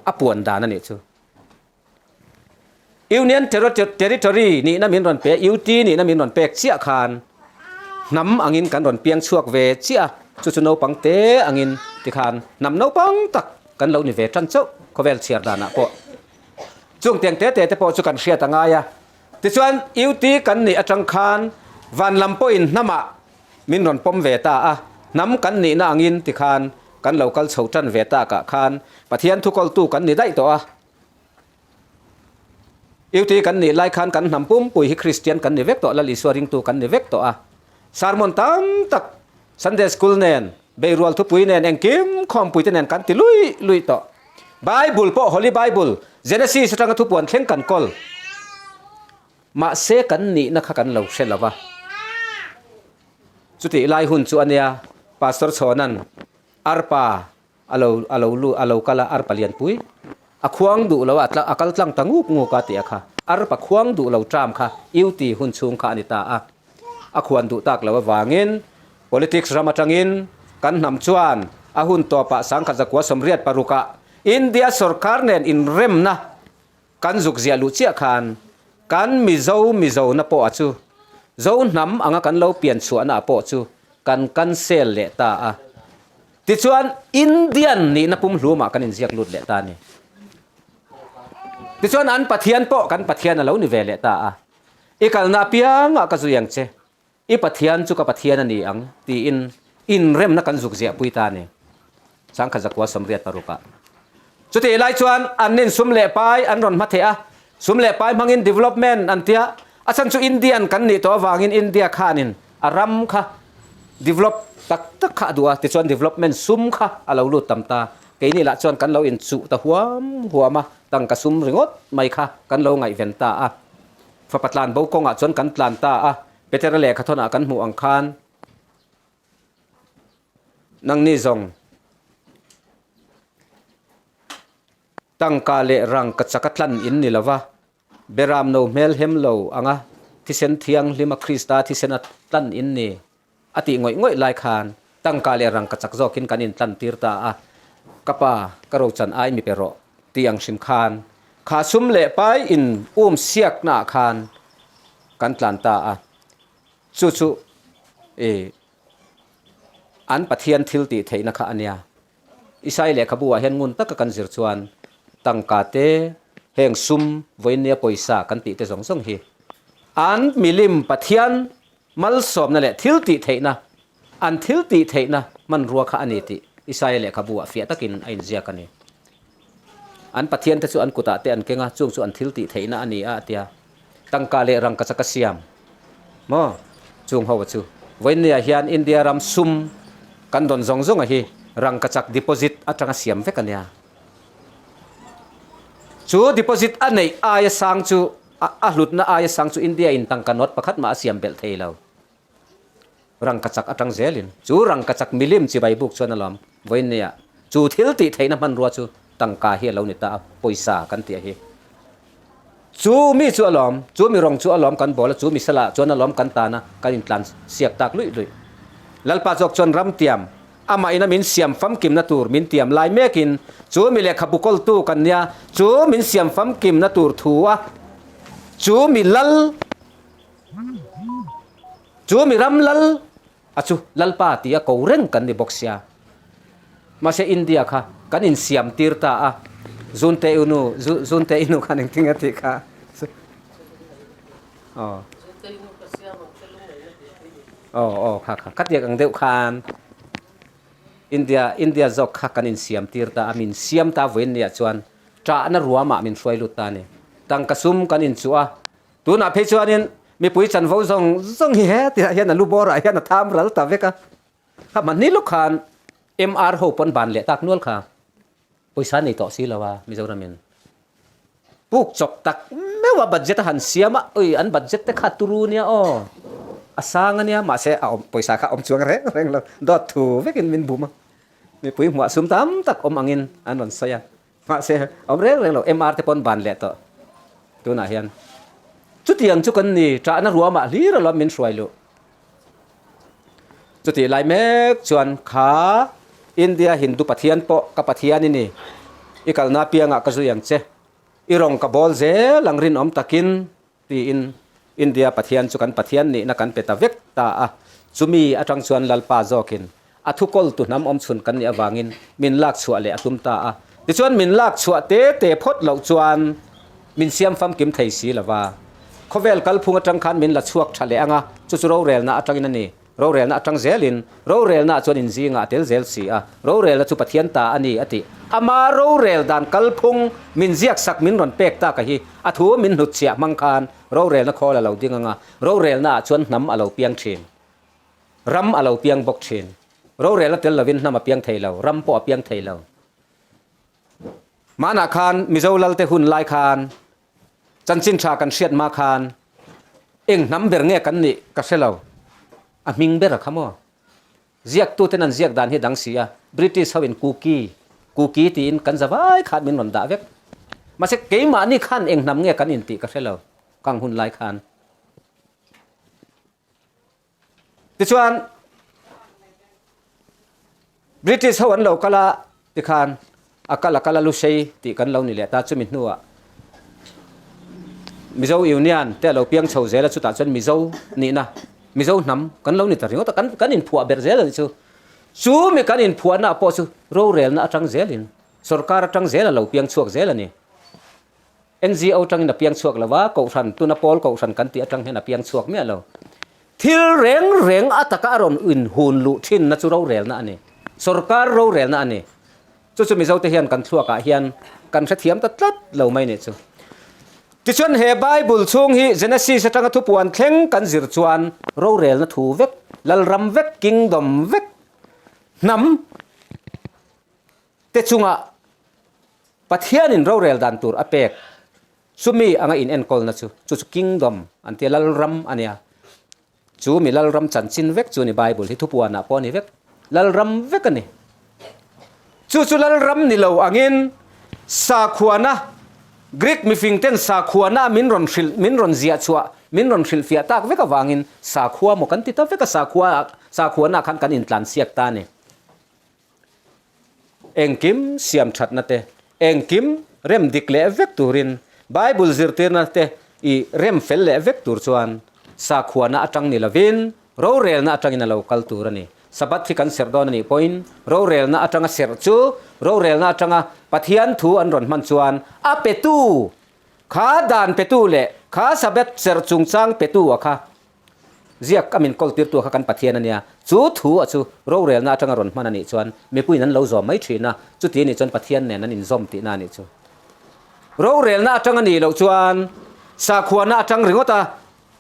a puan dan a nih chu. Union Territory nihna min rawn pe, UT nihna min rawn pek chiah khan hnam angin kan rawn piang chhuak ve chiah a, chu chu naupang te angin tikhan hnam naupang tak kan lo ni ve tan chauh khawvel chhiar danah pawh. Chung tiang te te te pawh chu kan hriat a ngai a. Tichuan UT kan nih atang khan van lam pawhin hnamah min rawn pawm ve ta a, hnam kan nihna angin tikhan kan lo kal chho tan ve takah khan Pathian thukawltu kan ni daih tawh a. UT kan nih lai khan kan hnam pumpui hi Kristian kan ni vek tawh, Lal Isua ringtu kan ni vek tawh a. Sermon tam tak Sunday School nen, Beirual thupui nen, engkim khawmpui te nen kan ti lui lui tawh. Bible pawh Holy Bible, Genesis atanga thupuan thleng kan kawl. Mahse kan nihna kha kan lo hre lo va. Chutih lai hun chu a nia, Pastor Chhawna'n Arpa A lo a lo lu a lo kal a, arpa lianpui a khuang duh lo a, a kal tlang ta nguk nguk a tih a kha. Arpa khuang duh lo term kha UT hun chhung kha a ni ta a. A khuan duh tak lo avangin politics ram atangin kan hnam chuan a hun tawpah 1986 ah India sorkar nen inremna kan zuk ziah luh chiah khan kan Mizo Mizona pawh a chu Zo hnam anga kan lo pian chhuahna pawh chu kan cancel leh ta a. Tichuan Indian nihna pumhlumah kan inziak lut leh ta a ni. Tichuan an Pathian pawh kan Pathian a lo ni ve leh ta a. I kalna apiangah ka zui ang che, i Pathian chu ka Pathian a ni ang tiin inremna kan zuk ziahpui ta a ni. 1986 ah. Chutih lai chuan an nin sum leh pai an rawn hma theh a, sum leh pai hmangin development an tia, a chhan chu Indian kan nih tawh avangin India khanin a ram kha develop tak tak kha a duh a, tichuan development sum kha a lo lut tam ta. Keini lah chuan kan lo inchuh ta huam huam a, tangka sum ringawt mai kha kan lo ngaihven ta a. Fapa tlan bo kawngah chuan kan tlan ta a, Petera lehkhathawnah kan hmuh ang khan nangni zawng tangka leh rangka chaka tlan in ni lova, Beram no hmel hem lo anga thisen thianghlima Krista thisen a tlan in ni a tih ngawih ngawih lai khan tangka leh rangka chak zawkin kan intlan tir ta a, ka pa ka rochan ai mi pe rawh tih ang hrim khan kha sum leh pai in um siaknaah khan kan tlan ta a, chu chu i an Pathian thil tih theihna kha a nia. Isai lehkhabu ah hian ngun taka kan zir chuan tangka te, heng sum, vawinia pawisa kan tih te zawng zawng hi an milim Pathian malsawmna leh thil tih theihna, an thil tih theihna hmanrua kha a ni tih Isaia lehkhabu ah fiah takin a inziak a ni. An Pathian te chu an kutah te an keng a, chung chu an thil tih theihna a ni a a ti a. Tangka leh rangkachak a siam maw? Chung ho chu vawinia hian India ram sum kan dawn zawng zawng a hi rangkachak deposit atanga siam vek a nia. Chu deposit a neih aia sang chu a hlutna aia sang chu India in tangka note pakhat mah a siam belh thei lo. Rangkachak atang zelin chu rangkachak milim chibai buk chuan alawm vawinia chu thil tih theihna hmanrua chu tangka hi a lo ni ta a, pawisa kan tih a hi. Chu mi chu alawm, chu mi rawng chu alawm kan bawl a, chu mi salah chuan alawm kan tan a, kan intlan siak tak luih luih. Lalpa zawk chuan ram tiam, amah ina min siam famkimna tur min tiam lai mekin chu mi lehkhabu kawltu kan nia, chu min siam famkimna tur thu a, chu mi lal, chu mi ram lal a chu Lalpa tia ko reng kan ni bawk sia. Mahse India kha kan insiam tir ta a, Zunte inu, Zunte inu khan engtin nge tih kha? Aw. Aw aw kha kha ka tiak ang deuh khan India India zawk kha kan insiam tir ta a, min siam ta vawiin nia chuan ṭahna ruamah min hruai lut ta a ni. Tangka sum kan inchuh a, Tunah phei chuanin mipui chanvo zawng zawng hi hetiah hian a lu bawrah hian a tham ral ta vek a. Kha mahni lawk khan MR ho pawn ban leh tak nual kha pawisa nei tawh si lo a Mizoramin. Puk chawp tak meuh a budget a han siam a, ui an budget te kha turu nia aw, a sang a nia mahse a awm pawisa kha a awm chuang reng reng lo, dawt thu vekin min bum a. Mipui hmuah sum tam tak awm angin an rawn sawi a. Mahse, awm reng reng lo, MR te pawn ban leh tawh tunah hian. Chutiang chu kan ni, ṭahna ruamah hlir alawm min hruai luh. Chutih lai mek chuan kha India Hindu Pathian pawh ka Pathian i ni, i kalna apiangah ka zui ang che, i rawng ka bawl zel ang rinawm takin tiin India Pathian chu kan Pathian nihna kan pe ta vek ta a, chumi atang chuan Lalpa zawkin a thukawltu hnam awmchhun kan nih avangin min lak chhuah leh a tum ta a. Tichuan min lak chhuah te te phawt loh chuan min siam famkim thei si lo va. Khawvel kalphung atang khan min la chhuak tha leh ang a, chu chu rorelna atangin a ni. Rorelna atang zelin, rorelna ah chuan inzingah a tel zel si a, rorelna chu Pathian ta a ni a tih. Ama rorel dan kalphung min ziaksak min rawn pek tak a hi, a thu min hnutchhiah hmang khan rorelna khawl a lo ding ang a, rorelna ah chuan hnam a lo piang thin. Ram a lo piang bawk thin. Rorelna tel lovin hnam a piang thei lo, ram pawh a piang thei lo. Hmanah khan Mizo Lalte hun lai khan Chanchin tha kan hriat hma khan eng hnam ber nge kan nih ka hre lo. A hming ber a kha maw? Ziaktuten an ziak dan hi dang si a, British ho in Kuki, Kuki tiin kan za vai khan min rawn dah vek. Mahse keimahni khan eng hnam nge kan intih ka hre lo, kang hun lai khan. Tichuan British ho an lo kal a tikhan a kal a kal a Lusei tih kan lo ni leh ta chumi hnuah Mizo Union te a lo piang chho zel a chutah chuan Mizo nihna Mizo hnam kan lo ni ta ringawt a kan kan inphuah ber zel a nih chu. Chumi kan inphuahna pawh chu rorelna atang zelin sorkar atang zel a lo piang chhuak zel a ni. NGO tangin a piang chhuak lo a, Kohhran, tuna Pawl Kohhran kan tih atang hian a piang chhuak miah lo. Thil reng reng a taka a rawn inhun luh thinna chu rorelna a ni. Sorkar rorelna a ni. Chu chu Mizote hian kan thluakah hian kan hrethiam ta tlat lo mai nih chu. Tichuan he Bible chhung hi Genesis atanga thupuan thleng kan zir chuan rorelna thu vek, lalram vek, kingdom vek, hnam te chungah Pathianin rorel dan tur a pek chumi anga in enkawlna chu, chu chu Kingdom an tia Lalram a nia. Chu mi Lalram chanchin vek chu a ni Bible hi thupuanah pawh a ni vek. Lalram vek a ni. Chu chu Lalram ni lo angin sakhuana, Greek mifing ten sakhuana min rawn hrilh, min rawn ziah chhuah, min rawn hrilhfiah tak vek avangin sakhua maw kan ti ta vek a, sakhua, sakhuana khan kan intlansiak ta a ni. Engkim siam thatna te, engkim rem dik leh vek turin Bible zirtirna te i rem fel leh vek tur chuan sakhuana atang ni lovin rorelna atangin a lo kal tur a ni. Sabbath hi kan serh dawn a nih pawhin rorelna atanga serh chu rorelna atanga Pathian thu an rawn hman chuan a petu kha dan petu leh kha Sabbath serh chungchang petu a kha Ziak a min kawltirtu kha kan Pathian a nia, chu thu a chu rorelna atanga rawn hman a nih chuan mipuiin an lo zawm mai thin a, chuti a nih chuan Pathian nen an inzawm tihna a nih chu. Rorelna atanga nih loh chuan sakhuana atang ringawt a,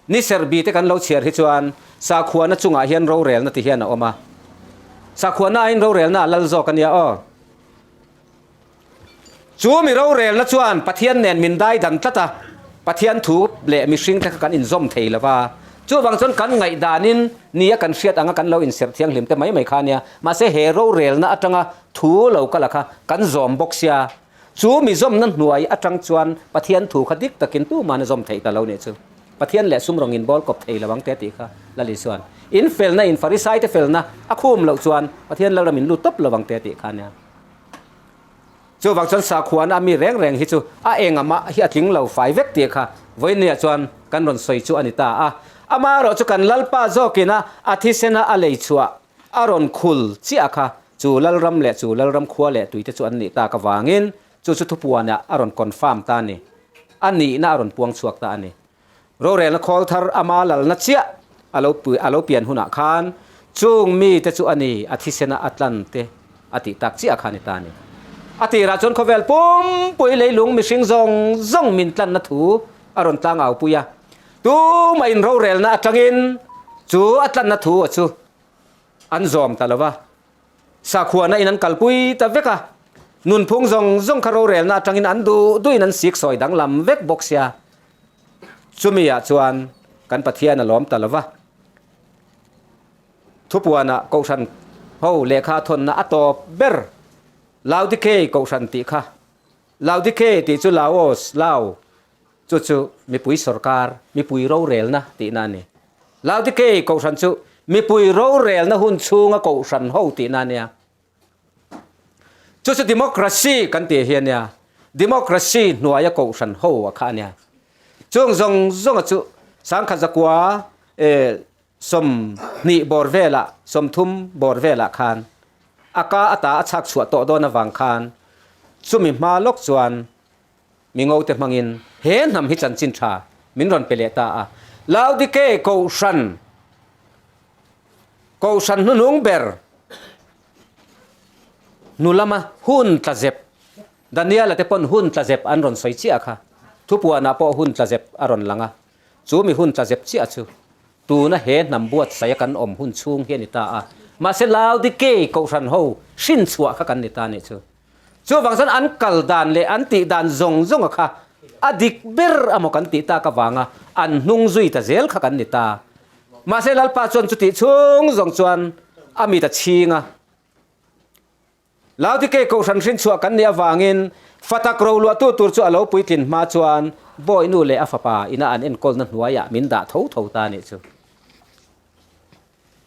ni serbi te kan lo chhiar hi chuan sakhuana chungah hian rorelna ti hian a awm a, sakhuana aiin rorelna a lal zawk a nia aw. Chu mi rorelna chuan Pathian nen min dai dan tlat a, Pathian thu leh mihringte kha kan inzawm thei lo va. Chuvang chuan kan ngaihdanin nia kan hriat anga kan lo inserh thianghlim te mai mai kha ania. Mahse he rorelna atanga thu lo kala kha kan zawm bawk sia. Chu mi zawmna hnuai atang chuan Pathian thu kha dik takin tuman a zawm theih ta lo nih chu. Pathian leh sum rawng inbawl kawp thei lo ang te tih kha Lali chuan in felna in Farisaite felna a khum loh chuan Pathian lalram in lut tawp lo ang te tih kha ania. Chuvang chuan sakhuana a mi reng reng hi chu a eng amah hi a tling lo fai vek tih kha vawinia chuan kan rawn sawi chu a ni ta a. Amaherawh chu kan Lalpa zawkina a thisena a lei chhuah a rawn khul chiah kha chu Lalram leh chu Lalram khua leh tuite chu an nih tak avangin chu chu thupuanah a rawn confirm ta a ni. A nihna a rawn puang chhuak ta a ni. Rorelna khawl thar ama lalna chiah a lo a lo pian hunah khan chung mite chu a ni a thisena a tlan te a tih tak chiah kha a ni ta a ni. A tirah chuan khawvel pumpui leilung mihring zawng zawng min tlanna thu a rawn tlang au pui a, tumah in rorelna atangin chu a tlanna thu a chu an zawm ta lo va. Sakhuana in an kalpui ta vek a, nunphung zawng zawng kha rorelna atangin an duh duhin an sik sawi danglam vek bawk sia. Chumi ah chuan kan Pathian a lawm ta lo va. Thupuanah Kohhran ho lehkha thawnna a tawp ber Laodikei Kohhran tih kha. Laodikei tih chu Laos, Lao, chu chu mipui sorkar, mipui rorelna tihna a ni. Laodikei Kohhran chu mipui rorelna hun chhunga Kohhran ho tihna a nia. Chu chu democracy kan tih hi a nia. Democracy hnuaia Kohhran ho a kha a nia. Chung zawng zawnga chu sangkhat zakua eh 20 bawr velah, 30 bawr velah khan a ka ata a chhak chhuah tawh dawn avang khan chumi hma lawk chuan Mi ngote hmangin he hnam hi chanchin tha min rawn pe leh ta a. Laodikei Kohhran, Kohhran hnuhnung ber hnu lama hun tla zep, Daniela te pawn hun tla zep an rawn sawi chiah kha, thupuanah pawh hun tla zep a rawn lang a, chu mi hun tla zep chiah chu tuna he hnam buatsaia kan awm hun chhung hi a ni ta a, mahse Laodikei Kohhran ho hrin chhuah kha kan ni ta a nih chu. Chuvang chuan an kal dan leh an tih dan zawng zawnga kha a dik ber amaw kan tih tak avanga an hnung zui ta zel kha kan ni ta. Mahse Lalpa chuan chutih chhung zawng chuan a mit a chhing a. Laodikei kohhran hrinchhuah kan nih avangin fatak roluahtu tur chu a lo puitlin hma chuan Bawihnu leh a fapa ina an enkawlna hnuaiah min dah tho tho ta a nih chu.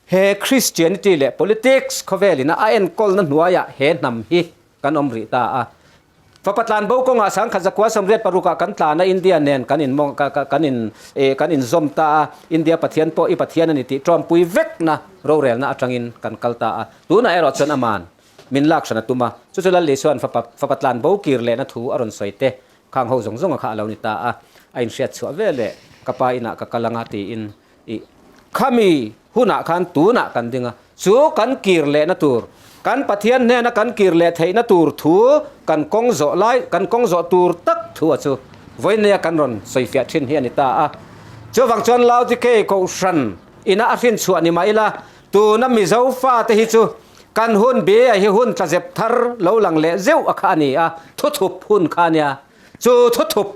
He Christianity leh politics khawvelina a enkawlna hnuaiah he hnam hi kan awm rih ta a. Fapa tlanbo kawngah 1986 ah kan tlan a, India nen kan in kan in kan inzawm ta a, India Pathian pawh i Pathian a ni tih tawmpui vekna rorelna atangin kan kal ta a. Tunah erawh chuan aman min lak hran a tum a, chu chu Lal Isua'n fapa fapa tlanbo kir lehna thu a rawn sawi te khang ho zawng zawnga kha a lo ni ta a, a inhriat chhuah veleh ka pa inah ka kal anga tiin I khami hunah khan tunah kan ding a, chu kan kir lehna tur, kan Pathian hnena kan kir leh theihna tur thu kan kawng zawh lai, kan kawng zawh tur tak thu a chu vawinia kan rawn sawifiah thin hi a ni ta a. Chuvang chuan Laodikei Kohhran ina a hrinchhuah ni mah ila, tuna Mizo fate hi chu kan hun bia hi hun tlazep thar lo lang leh zeuh a kha a ni a, thuthup hun kha a nia. Chu thuthup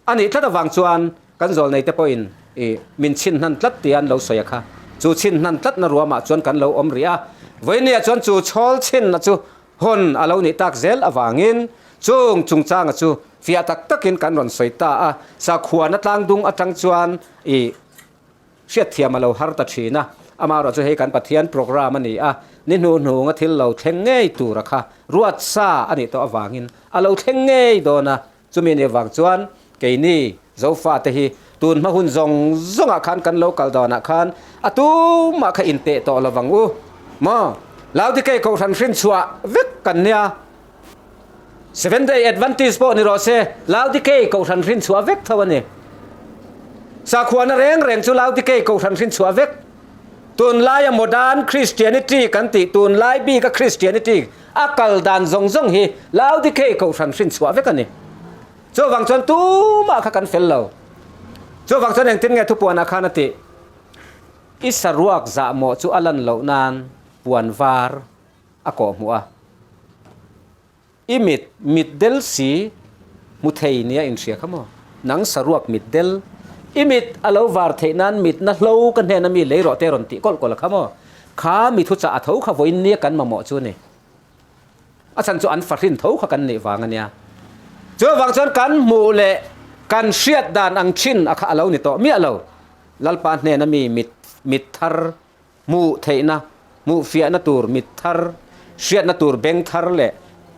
A nih tlat avang chuan kan zawlneite pawhin i min chhin hnan tlat tia an lo sawi a kha. Chu chhin hnan tlatna ruamah chuan kan lo awm rih a. Vawinia chuan chu chhawl chhinna chu hawn a lo nih tak zel avangin chung chungchanga chu fiah tak takin kan rawn sawi ta a. Sakhuana tlangdung atang chuan i Hriatthiam a lo har ta thin a, amaherawh chu hei kan Pathian program a ni a, ni hnuhnunga thil lo thleng ngei tura kha ruat sa a nih tawh avangin a lo thleng ngei dawn a, chumi ni avang chuan keini Zofate hi tun hma hun zawng zawngah khan kan lo kal dawnah khan a tumah kha inteh tawh lo vang u maw? Laodikei Kohhran hrinchhuah vek kan nia, Seventh Day Adventist pawh ni rawh se, Laodikei Kohhran hrinchhuah vek tho a ni. Sakhuana reng reng chu Laodikei Kohhran hrinchhuah vek. Tunlaia modern Christianity kan tih, tunlai bika Christianity a kal dan zawng zawng hi Laodikei Kohhran hrinchhuah vek a ni. Chuvang chuan tumah kha kan fel lo. Chuvang chuan engtin nge thupuanah khan a tih? I saruak zahmawh chu a lan loh nan puan var a kawh hmuh a. I mit, mit del si hmu thei nia inhria kha maw? Nang saruak mit del, i mit a lo var theih nan mitna hlo ka hnena mi lei rawh te rawn tih kawlh kawlh a kha maw? Kha mi thuchah a tho kha vawiin nia kan mamawh chu a ni. A chhan chu an fahrin tho kha kan nih vang a nia. Chuvang chuan kan hmuh leh kan hriat dan ang thin a kha a lo ni tawh miah lo. Lalpa hnena mi mit, mit thar Hmuh theihna, hmuh fiahna tur mit thar, hriatna tur beng thar leh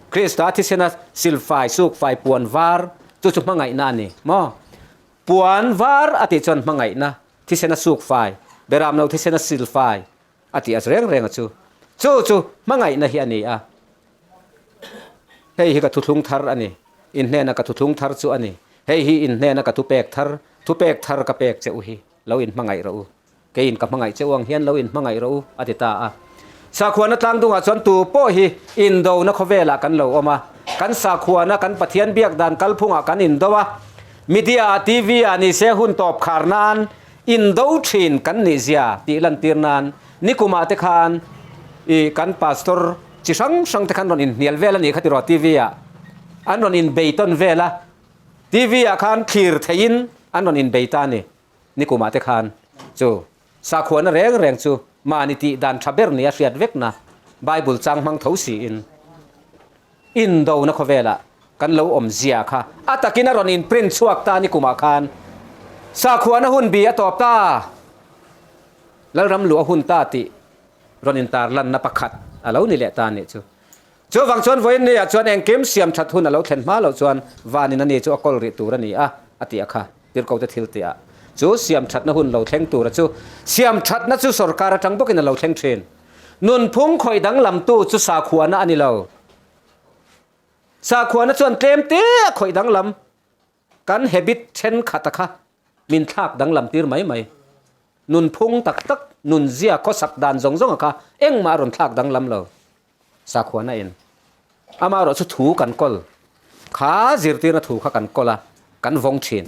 Krista thisena silfai, sukfai, puan var, chu chu hmangaihna a ni maw? Puan var a tih chuan hmangaihna, thisena sukfai, beramlo thisena silfai a tih a reng reng a chu. Chu chu hmangaihna hi a ni a. Hei hi ka thuthlung thar a ni. Inhnena ka thuthlung thar chu a ni. Hei hi inhnena ka thupek thar, thupek thar ka pek che u hi. Lo inhmangaih rawh u. Keiin ka hmangaih che u ang hian lo inhmangaih rawh u, a ti ta a. Sakhuana tlangdungah chuan tu pawh hi indona khawvelah kan lo awm a, kan sakhuana kan Pathian biak dan kalphungah kan indo a, media ah, TV ah ni se hun tawp khar nan indo thin kan nih zia tih lantir nan nikumah te khan i kan pastor chi hrang hrang te khan rawn inhnial vel a nih kha tiraw TV ah an rawn inbei tawn vel a, TV ah khan thlir theihin an rawn inbei ta a ni. Nikumah te khan chu sakhuana reng reng chu mahni tih dan tha ber nia hriat vekna Bible chang hmang tho siin indona khawvelah kan lo awm zia kha a takin a rawn in print chhuak ta nikumah khan sakhuana hun bi a tawp ta Lalram luh a hun ta tih rawn intarlanna pakhat a lo ni leh ta nih chu. Chuvang chuan vawiin ni ah chuan engkim siam that hun a lo thlen hma loh chuan vanin a ni chu a kawl rih tur a ni a, a ti a kha Tirhkote thil tih ah. Chu siam thatna hun lo thleng tur a chu siam thatna chu sorkar atang bawkin a lo thleng thin. Nunphung khawih danglamtu chu sakhuana a ni lo. Sakhuana chuan tlem te a khawih danglam. Kan habit thenkhat a kha. Min thlak danglam tir mai mai. Nunphung tak tak, nunzia khawsak dan zawng zawng a kha engmah a rawn thlak danglam lo. Sakhuana in amaherawh chu thu kan kawl kha zirtirna thu kha kan kawl a, kan vawng thin.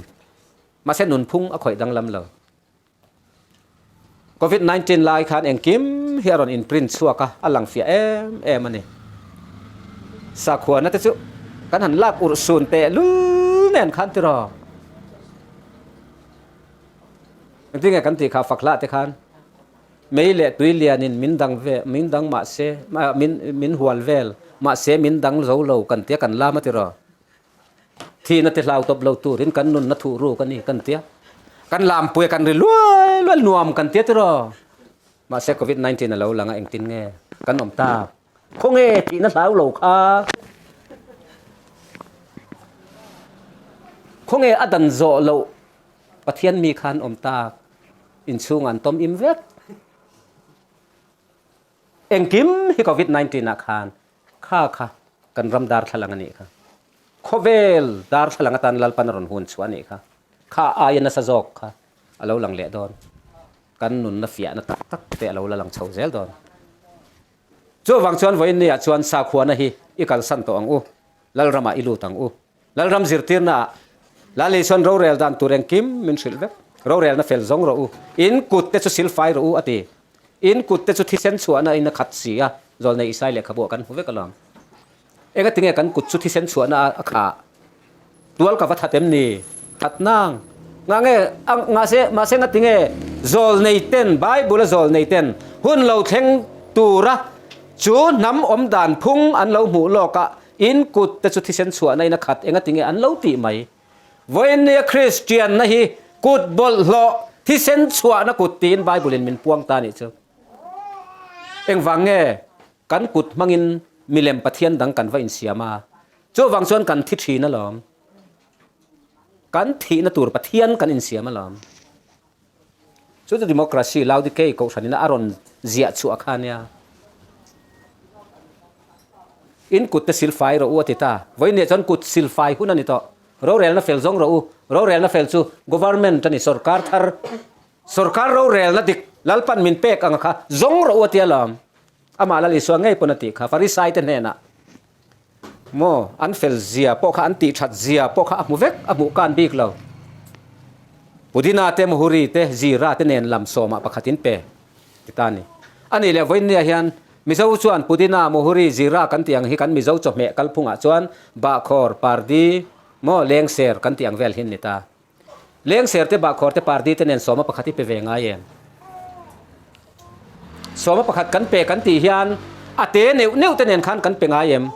Mahse nunphung a khawih danglam lo. Covid 19 lai khan engkim hi a rawn in print chhuak a, a lang fiah em em a ni. Sakhuana te chu kan han lak urh sun teh lul nen khan tiraw. Engtin nge kan tih kha fak hlah te khan mei leh tui lianin min dang ve min dang mahse min min hual vel mahse min dang zo lo kan tia kan lam a tiraw. Thihna te hlau tawp lo turin kan nunna thuh ruk a ni kan tia. Kan lampui a kan ri luai luai nuam kan tia tiraw. Mahse Covid 19 a lo lang a engtin nge kan awm tak. Khawnge thihna hlau lo kha. Khawnge a dan zawh loh Pathian mi khan awm tak. Inchhungah an tawm im vek. Engkim hi Covid 19 ah khan Kha kha kan ram darthlalang a nih kha. Khawvel darthlalang atan Lalpan a rawn hun chhuah a nih kha. Kha aia nasa zawk kha a lo lang leh dawn. Kan nunna fiahna tak tak te a lo la lang chho zel dawn. Chuvang chuan vawiin niah chuan sakhuana hi i kalsan tawh ang u. Lalramah i lut ang u. Lalram zirtirnaah Lali chuan rorel dan tur engkim min hrilh vek. Rorelna fel zawng rawh u. In kut te chu silfai rawh u a ti. In kut te chu thisen chhuahna in a khat si a, Zawlnei Isai lehkhabuah kan hmu vek alawm. Engatinge kan kut chu thisen chhuahna a khah? Tual ka va that em ni? That nang. Ngah nge, ngahse, mahse ngatinge Zawlnei ten, Bible a Zawlnei ten hun lo thleng tura chu hnam awm dan phung an lo hmuh lawk a, In kut te chu thisen chhuahna in a khat engatinge an lo tih mai. Vawiinnia Kristianna hi kut bawlhhlawh thisen chhuahna kut tiin Bible in min puang ta nih chu. Engvang nge kan kut hmangin milem Pathian dang kan va insiam a, chuvang chuan kan thi thin alawm. Kan thihna tur Pathian kan insiam alawm. Chu chu democracy Laodikei kohhranin a rawn ziah chhuah kha nia. In kut te silfai rawh u a ti ta. Vawiin chuan kut silfai hun a ni tawh. Rorelna fel zawng rawh u. Rorelna fel chu government a ni, sorkar thar, sorkar rorelna dik Lalpan min pek ang kha zawng rawh u a ti alawm. Amah Lal Isua ngei pawn a tih kha Farisai te hnenah maw an fel zia pawh kha an tih that zia pawh kha a hmu vek a hmuh kan bik lo. Pudina te Muhuri te Zira te nen lam sawmah pakhat in pe ti ta ni. A nih leh vawiinnia hian Mizo chuan Pudina, Muhuri, Zira kan tih ang hi kan Mizo chawhmeh kalphungah chuan Bahkhawr, Pardi, maw Lengser kan tih ang vel hi an ni ta. Lengser te Bahkhawr te Pardi te nen sawma pakhat i pe ve ngai em? Sawma pakhat kan pe kan tih hian a te neuh neuh te nen khan kan pe ngai em?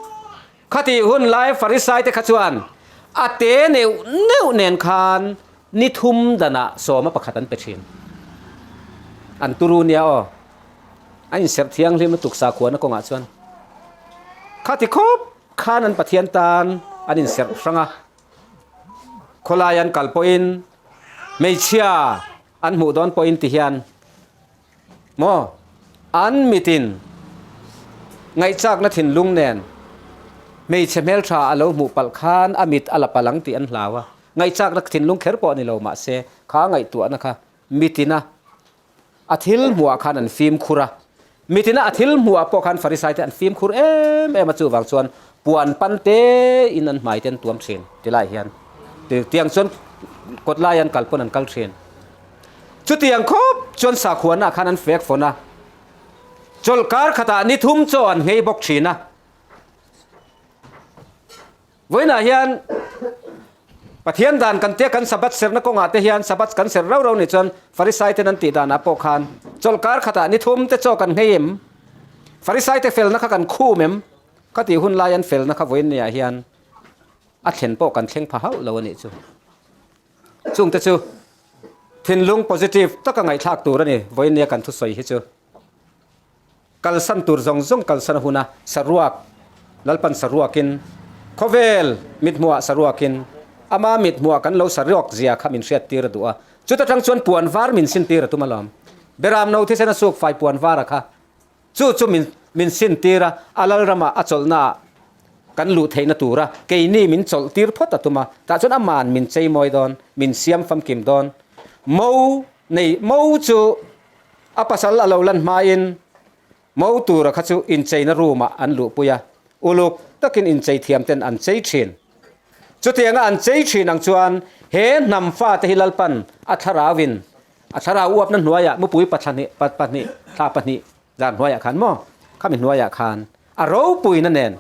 Khatih hun lai Farisai te kha chuan a te neuh neuh nen khan ni thum danah sawma pakhat an pe thin. An turu nia aw. A inserh thianghlim lutuk sakhuana kawngah chuan. Khati khawp khan an Pathian tan an inserh hrang a. Khawlai an kal pawhin hmeichhia an hmuh dawn pawhin ti hian maw an mitin ngaihchakna thinlung nen hmeichhe hmeltha a lo hmuh palh khan a mit a la palh ang tih an hlau a, ngaihchakna thinlung kher pawh a ni lo mahse kha ngaihtuahna kha mitina A thil hmuhah khan an fimkhur a, mitina a thil hmuhah pawh khan Farisai te an fimkhur em em a, chuvang chuan puan pan tein an hmai te an tuam thin ti lai hian tiang chuan kawt lai an kal pawn an kal thin. Chutiang khawp chuan sakhuanah khan an fek fawn a, chawlhkar khatah ni thum chaw an nghei bawk thin a. Vawiinah hian Pathian dan kan tia kan Sabbath serhna kawngah te hian Sabbath kan serh rau rau nih chuan Farisai ten an tih danah pawh khan chawlhkar khatah ni thum te chaw kan nghei em? Farisai te felna kha kan khum em? Ka tih hun lai an felna kha vawiin niah hian a thlen pawh kan thleng pha hauh lo a nih chu. Chungte chu thinlung positive taka ngaihthlak tur a ni vawiin nia kan thusawi hi chu. Kalsan tur zawng zawng kalsan a hun a, saruak, Lalpan saruakin, khawvel mithmuhah saruakin, ama mithmuhah kan lo saruak zia kha min hriattir a duh a, chuta tang chuan puan var min sintir a tum alawm. Beram no thisen a suk fai puan var a kha, chu chu min min sintir a, a Lalramah a chawlhnaah kan luh theihna tura keini min chawlhtir phawt a tum a, tah chuan aman min cheimawi dawn, min siam famkim dawn. Mo nei mo chu a pasal a lo lan hmain mo tura kha chu incheina room ah an luhpui a, uluk takin inchei thiam ten an chei thin. Chutianga an chei thin ang chuan he hnam fate hi Lalpan a thlarauin a thlarau uapna hnuaiah mupui pathla pahnih thla pahnih Zan hnuaiah khan maw? Khami hnuaiah khan a ropuina nen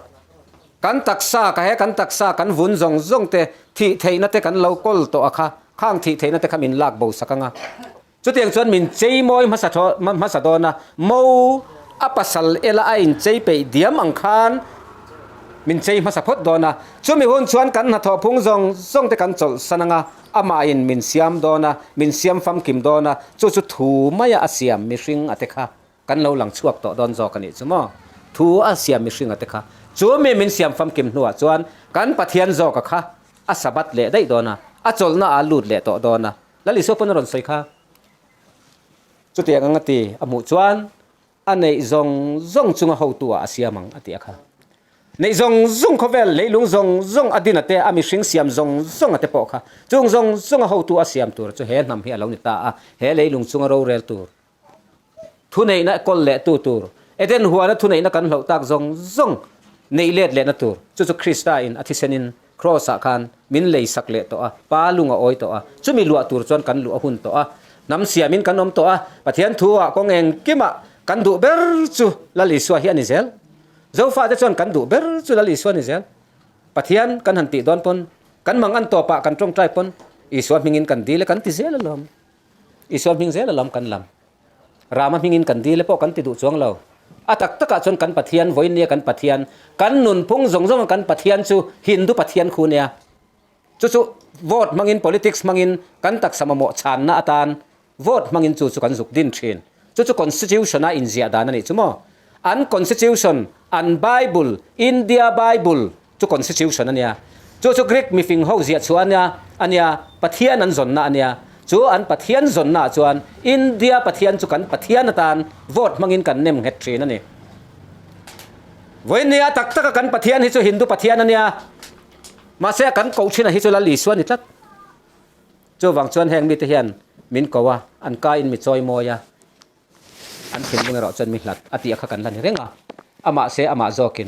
kan taksa ka he kan taksa kan vun zawng zawng te thih theihna te kan lo kawl tawh a kha, khang thih theihna te kha min lak bo sak ang a. Chutiang chuan min chei mawi hmasa thaw hmasa dawn a, mo a pasal ela a inchei peih diam ang khan min chei hmasa phawt dawn a. Chumi hun chuan kan hnathawh phung zawng zawng te kan chawlh san ang a, amahin min siam dawn a, min siam famkim dawn a, chu chu thu maia a siam mihring a te kha kan lo lang chhuak tawh dawn zawk a nih chu maw? Thu a siam mihring a te kha chu mi min siam famkim hnuah chuan kan Pathian zawk a kha a Sabbath leh daih dawn a, a chawlhna ah a lut leh tawh dawn a, Lal Isua pawn a rawn sawi kha. Chutiang ang a ti a hmuh chuan A neih zawng zawng chunga hotu ah a siam ang a ti a kha. Neih zawng zawng khawvel leilung zawng zawng a din a te, a mihring siam zawng zawng a te pawh kha chung zawng zawnga hotu a siam tur chu he hnam hi a lo ni ta a, he leilung chunga rorel tur, thuneihna kawl leh tu tur, Eden huana thuneihna kan hloh tak zawng zawng neih let lehna tur, chu chu Krista in a thisen in Kraws ah khan min lei sak leh tawh a, Pa lung a awi tawh a, chumi luah tur chuan kan luh a hun tawh a, hnam siamin kan awm tawh a, Pathian thu ah kawng engkimah kan duh ber chu Lal Isua hi a ni zel. Zofa te chuan kan duh ber chu Lal Isua a ni zel. Pathian kan han tih dawn pawn, kan mang an tawpah kan tawngtai pawn Isua hmingin kan dil e kan ti zel alawm. Isua hming zel alawm kan lam. Rama hmingin kan dil e pawh kan ti duh chuang lo. A tak takah chuan kan Pathian, vawiin nia kan Pathian, kan nunphung zawng zawnga kan Pathian chu Hindu Pathian khu nia. Chu chu vote hmangin, politics hmangin kan taksa mamawh chhanna atan vote hmangin chu chu kan zuk din thin. Chu chu constitution a inziah dan a nih chu maw? An constitution, an Bible, India Bible chu constitution a nia. Chu chu Greek mifing ho ziah chhuah a nia, a nia, Pathian an zawnna a nia. Chu an Pathian zawnnaah chuan India Pathian chu kan Pathian atan vote hmangin kan nem nghet thin a ni. Vawinia tak taka kan Pathian hi chu Hindu Pathian a nia. Mahse kan koh thin a hi chu Lal Isua a ni tlat. Chuvang chuan heng mite hian min ko a, an ka in mi chawi mawi a. An thinlung erawh chuan mi hlat a tih a kha kan la ni reng a, amah se amah zawkin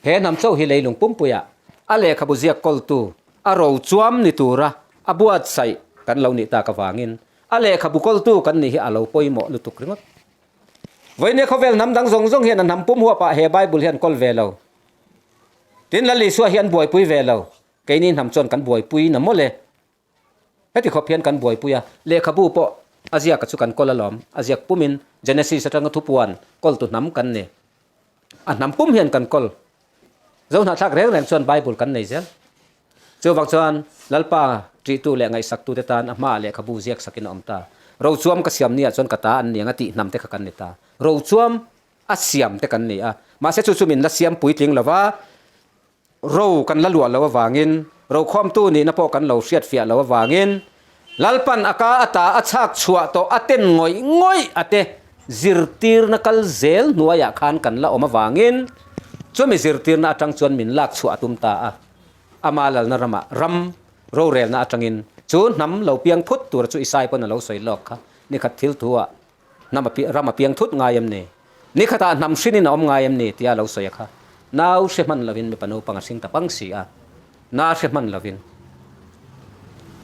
he hnam chauh hi leilung pumpuiah a lehkhabu ziak kawltu a ro chuam ni tura a buatsaih kan lo nih tak avangin a lehkhabu kawltu kan nih hi a lo pawimawh lutuk ringawt. Vawinia khawvel hnam dang zawng zawng hian a hnam pum huapah he Bible hi an kawl ve lo. Tin, Lal Isua hi an buaipui ve lo. Keini hnam chuan kan buaipui na mawle. Heti khawp hian kan buaipui a, lehkhabu pawh a ziaka chu kan kawl alawm, a ziak pumin Genesis atanga thupuan kawltu hnam kan ni. A hnam pum hian kan kawl. Zohnahthlak reng reng chuan Bible kan nei zel. Chuvang chuan Lalpa ṭihtu leh ngaihsaktute tan a hmaah lehkhabu ziak sakin a awm ta. Rochuam ka siam niah chuan ka ta an ni ang a tih hnam te kha kan ni ta. Rochuam a siam te kan ni a, mahse chu chu min la siam puitling lova, Ro kan la luah lo avangin, rokhawmtu nihna pawh kan lo hriatfiah lo avangin, Lalpan a ka ata a chhak chhuah tawh a ten ngawih ngawih a te zirtirna kal zel hnuaiah khan kan la awm avangin, chumi zirtirna atang chuan min lak chhuah a tum ta a. Ama lalna ramah ram rorelna atangin chu hnam lo piang phut tur chu Isai pawn a lo sawi lawk kha nikhat thil thu-ah Hnam a ram a piang thut ngai em ni? Ni khatah hnam hrin in a awm ngai em ni? tia a lo sawi a kha. Nau hre hman lovin mipa naupang a hring ta pang si a, na hre hman lovin.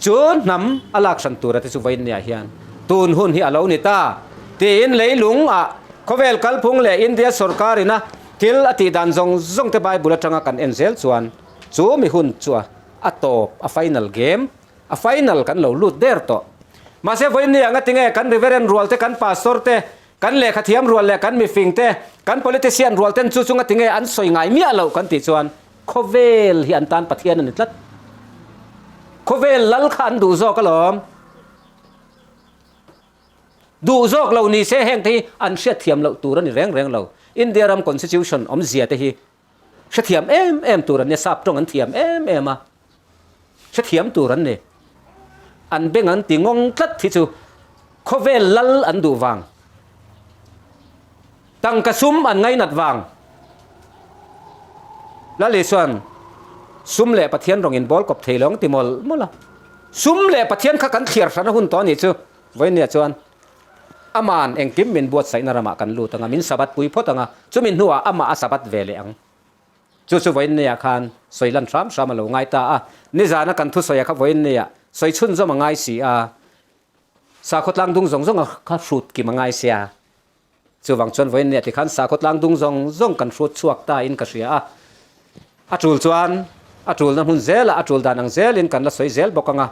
Chu hnam a lak hran tura te chu vawiin niah hian tun hun hi a lo ni ta tiin leilung ah khawvel kalphung leh India sorkar ina thil a tih dan zawng zawng te Bible atanga kan en zel chuan chu mi hun chu a tawp a final game A final kan lo lut der tawh. Mahse vawiin ni anga tinge kan Reverend rual te, kan Pastor te, kan lehkhathiam rual leh kan mifing te, kan politician rual ten chu chunga tinge an sawi ngai miah loh kan tih chuan khawvel hi an tan Pathian a ni tlat. Khawvel lal kha an duh zawk alawm. Duh zawk lo ni se heng te hi an hriatthiam loh tur a ni reng reng lo. India ram constitution awmzia te hi Hrethiam em em tur an nia, sap tawng an thiam em em a, hrethiam tur an ni. An beng an ti ngawng tlat hi chu khawvel lal an duh vang, tangka sum an ngainat vang. Lali chuan sum leh Pathian rawng in bawl kawp thei lo ang ti mawlh mawlh a. Sum leh Pathian kha kan thliar hran a hun tawh a nih chu. Vawinia chuan Aman engkim min buatsaihna ramah kan lut ang a, min Sabbath pui phawt ang a, chumi hnuah amah a Sabbath ve leh ang. Chu chu vawinia khan sawi lan hram hram a lo ngai ta a, nizana kan thusawi a kha vawinia sawi chhunzawm a ngai si a, sakhaw tlangdung zawng zawng a kha hrut kim a ngai sia. Chuvang chuan vawiin nia tikhan sakhaw tlangdung zawng zawng kan hrut chhuak ta in ka hria a, a tul chuan a tulna hmun zelah a tul dan ang zelin kan la sawi zel bawk ang a.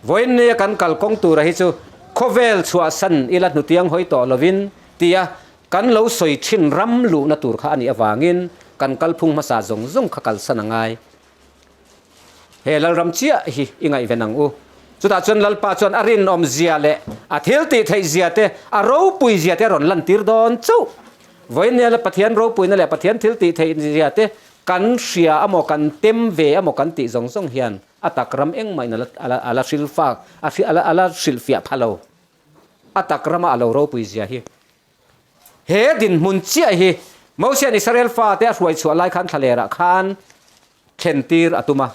Vawiin nia kan kalkawng tura hi chu khawvel chhuahsan ila hnutiang hawi tawh lovin tia kan lo sawi thin ram luhna tur kha a nih avangin kan kalphung hmasa zawng zawng kha kalsan a ngai. He Lalram chiah hi i ngaihven ang u. Chutah chuan Lalpa chuan a rinawm zia leh a thil tih theih zia te, a ropui zia te a rawn lantir dawn chauh. Vawiin nia Pathian ropuina leh Pathian thil tih theih zia te kan hria amaw kan tem ve amaw kan tih zawng zawng hian a tak ram engmah in a la hrilfak a la hrilhfiah pha lo. A tak rama a lo ropui zia hi. He dinhmun chiah hi Mosia'n Israel fate a hruai chhuah lai khan thlalerah khan thlen tir a tum a.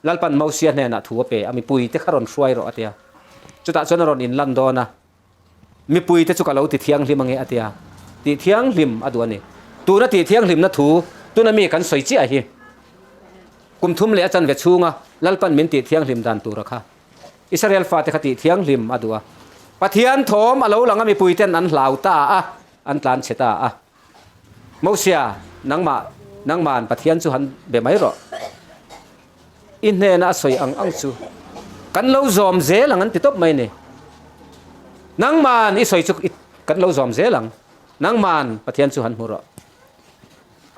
Lalpan Mosia hnenah thu a pe a, Mipuite kha rawn hruai rawh a ti a. Chutah chuan a rawn inlan dawn a, Mipuite chu ka lo ti thianghlim ange a ti a. Tih thianghlim a duh a ni. Tuna tih thianghlimna thu tuna mi kan sawi chiah hi kum thum leh a chanve chhunga Lalpan min tih thianghlim dan tura kha Israel fate kha tih thianghlim a duh a. Pathian thawm a lo lang a mipuiten an hlau ta a, an tlan chhe ta a. Mosia, nangmah, nangman Pathian chu han be mai rawh. I hnena a sawi ang ang chu kan lo zawm zel ang an ti tawp mai ni. Nangman i sawi chu kan lo zawm zel ang. Nangman Pathian chu han hmu rawh.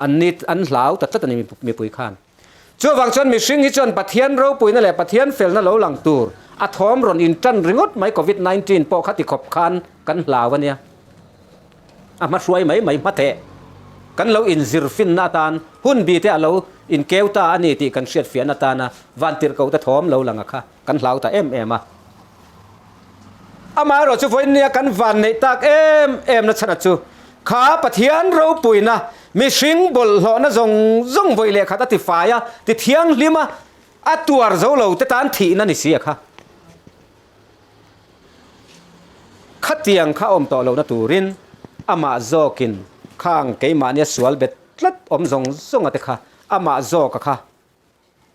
An ni an hlau ta tlat a ni mipui khan. Chuvang chuan mihring hi chuan Pathian ropuina leh Pathian felna lo lang tur a thawm rawn intan ringawt mai Covid 19 pawh kha ti khawp khan kan hlau a nia. A hma hruai mai mai hmatheh kan lo inzir finna atan hun bi te a lo inkeu ta a ni tih kan hriat fiahna atana vantirhkoh te thawm lo lang a kha kan hlau ta em em a. Amaherawh chu vawinia kan van neih tak em em na chhan chu kha Pathian ropuina mihring bawlhhlawhna zawng zawng vawi leh khat a ti fai a, ti thianghlim a, a tuar zo lo te tan thihna ni si a kha. Khatiang kha awm tawh lohna turin amah zawkin khang keimahnia sual bet tlat awm zawng zawnga te kha amah zawka kha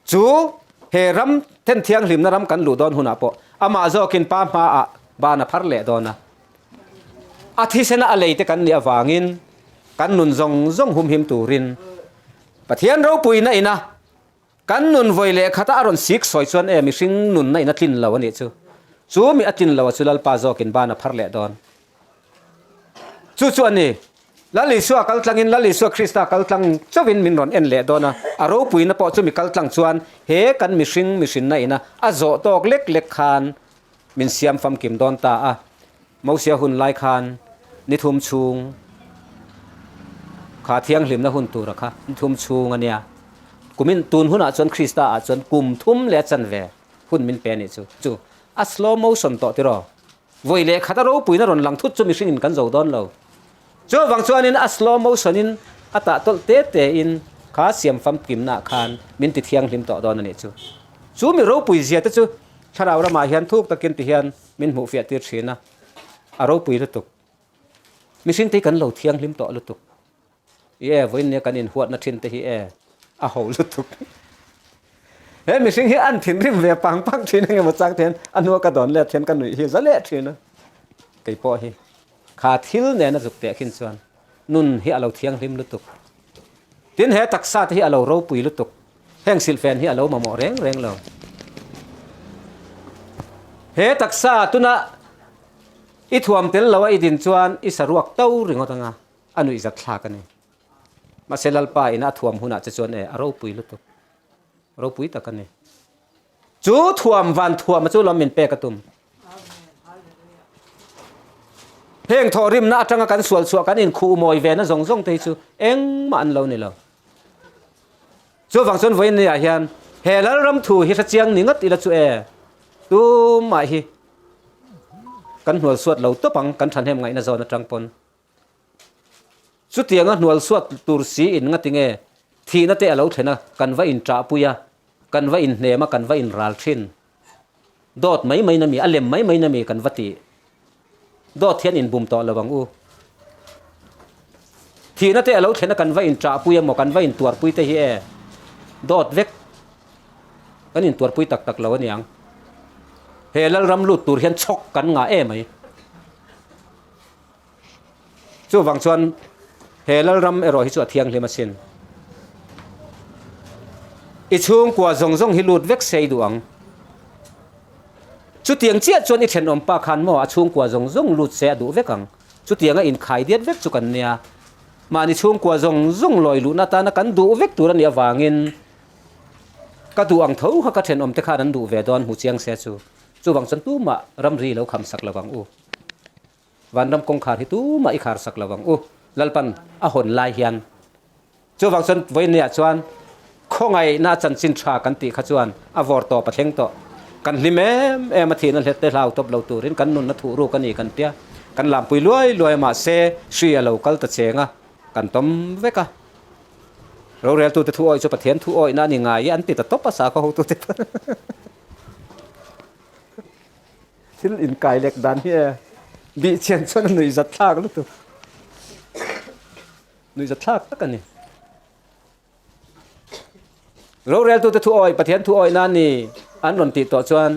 Chu he ram then thianghlimna ram kan luh dawn hunah pawh amah zawkin pa hmaah ban a phar leh dawn a. A thisena a leite kan nih avangin kan nun zawng zawng humhim turin Pathian ropuina ina kan nun vawi leh khata a rawn sik sawi chuan e mihring nunna in a tlin lo a nih chu. Chu mi a tlin lo a chu Lalpa zawkin ban a phar leh dawn. Chu chu a ni. Lal Isua kal tlangin Lal Isua Krista kal tlang chauhin min rawn en leh dawn a, a ropuina pawh chumi kal tlang chuan he kan mihring mihrinna ina a zawh tawk lek lek khan min siam famkim dawn ta a. Mosia hun lai khan ni thum chhung kha thianghlimna hun tura kha ni thum chhung a nia. Kumin tun hunah chuan Krista ah chuan kum thum leh a chanve hun min pe a nih chu. Chu a slow motion tawh tiraw? Vawi leh khat a ropuina rawn lang thut chu mihringin kan zo dawn lo. Chuvang chuanin a slow motion in a tah tawlh te te in kha siam famkimna ah khan min ti thianghlim tawh dawn a nih chu. Chu mi ropui zia te chu thlarau ramah hian thuk takin ti hian min hmuh fiah tir thin a, a ropui lutuk. Mihring te hi kan lo thianghlim tawh lutuk. I e, vawiin nia kan inhuatna thin te hi e, a ho lutuk. He mihring hi an thinrim ve pang pang thin eng emaw chang te hian a hnua ka dawn let hian ka nuih hi za leh thin a. Kei pawh hi kha thil nena zuk teh khin chuan nun hi a lo thianghlim lutuk. Tin he taksa te hi a lo ropui lutuk. Heng silhfen hi a lo mamawh reng reng lo. He taksa tuna i thuam tel lo a i din chuan i saruak to ringawt anga. A nuih zat thlak a ni. Mahse Lalpa ina a thuam hunah che chuan e, a ropui lutuk. Ropui tak a ni. Chu thuam van thuama chu lawm min pek a tum. Heng thawhrimna atanga kan sual chhuah kan inkhuh mawi ve na zawng zawng te hi chu engmah an lo ni lo. Chuvang chuan vawiin niah hian he Lalram thu hi hrechiang ni ngat ila chu e, tumah hi kan hnual suat lo tawp ang kan thahnem ngaihna zawn atang pawn. Chutianga hnual suat tur si in nga tinge thihna te a lo thlen a, kan va inṭahpui a, kan va inhnem a, kan va inral thin. Dawt mai mai na mi, a lem mai mai na mi kan va ti. Dawt hian inbum tawh lo ang u. Thihna te a lo thlen a kan va inṭahpui emaw kan va intuarpui te hi e dawt vek kan intuarpui tak tak lo aniang. He Lalram lut tur hian chhawk kan ngah em mai. Chuvang chuan he Lalram erawh hi chu a thianghlim asin. I chhungkua zawng zawng hi lut vek sei duh ang. Chutiang chiah chuan i thenawm pa khan maw a chhungkua zawng zawng lut se a duh vek ang. Chutianga inkhai diat vek chu kan nia. Mahni chhungkua zawng zawng lawi luhna atana kan duh vek tur a nih avangin ka duh ang tho kha ka thenawm te khan an duh ve dawn hmu chiang se chu. Chuvang chuan tumah ramri lo kham sak lo ang u. Vanram kawngkhar hi tumah i khar sak lo ang u. Lalpan a hawn lai hian. Chuvang chuan vawinia chuan khawngaihna chanchin tha kan tih kha chuan a vawr tawp a thleng tawh. Kan hlim em em a thihna hlet te hlau tawp lo turin kan nunna thuh ruk a ni kan tia. Kan lampui luai luai a mahse hri a lo kal ta cheng a, kan tawm vek a. Roreltute thu awih chu Pathian thu awihna a ni ngai i an ti ta tawp a sakhaw hotute pawn. Thil inkai lek dan hi e bih chian chuan a nuihzat thlak lutuk. Nuihzat thlak tak a ni. Roreltute thu awih, Pathian thu awih nan ni an rawn tih tawh chuan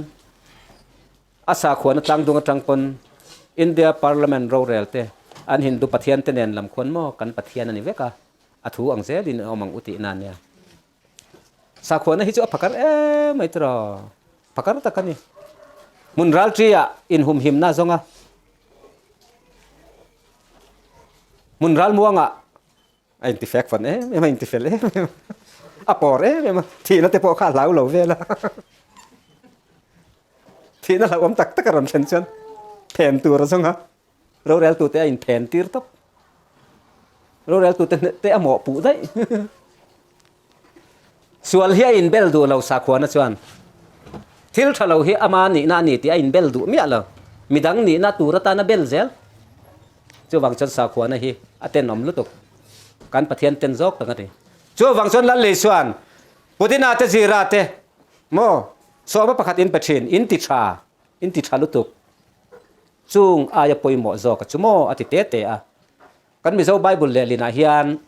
a sakhuana tlangdung atang pawn India Parliament rorel te an Hindu Pathian te nen lam khuan maw kan Pathian a ni vek a, a thu ang zelin a awm ang u tih nan nia. Sakhuana hi chu a phakar em mai tiraw, phakar tak a ni. Hmun ralṭi-ah inhumhimna a zawng a, hmun ralmuangah a intifek fan em em a, intifel em em a, a pawr em em a, thihna te pawh kha a hlau lo vel a. Thihna hlauhawm tak tak a rawn thlen chuan phen tur a zawng a. Roreltute a inphen tir tawp. Roreltute te a mawhpuh daih. Sual hi a inbel duh lo sakhuana chuan. Thil tha lo hi ama nihna a ni tih a inbel duh miah lo. Midang nihna tur atan a bel zel. Chuvang chuan sakhuana hi a tenawm lutuk. Kan Pathian ten zawk tak a ni. Chuvang chuan Lal Isua'n Pudina te Zira te maw sawma pakhat in pe thin, in ti tha, in ti tha lutuk. Chung aia pawimawh zawk a chu maw? a ti te te a. Kan Mizo Bible lehlinah hian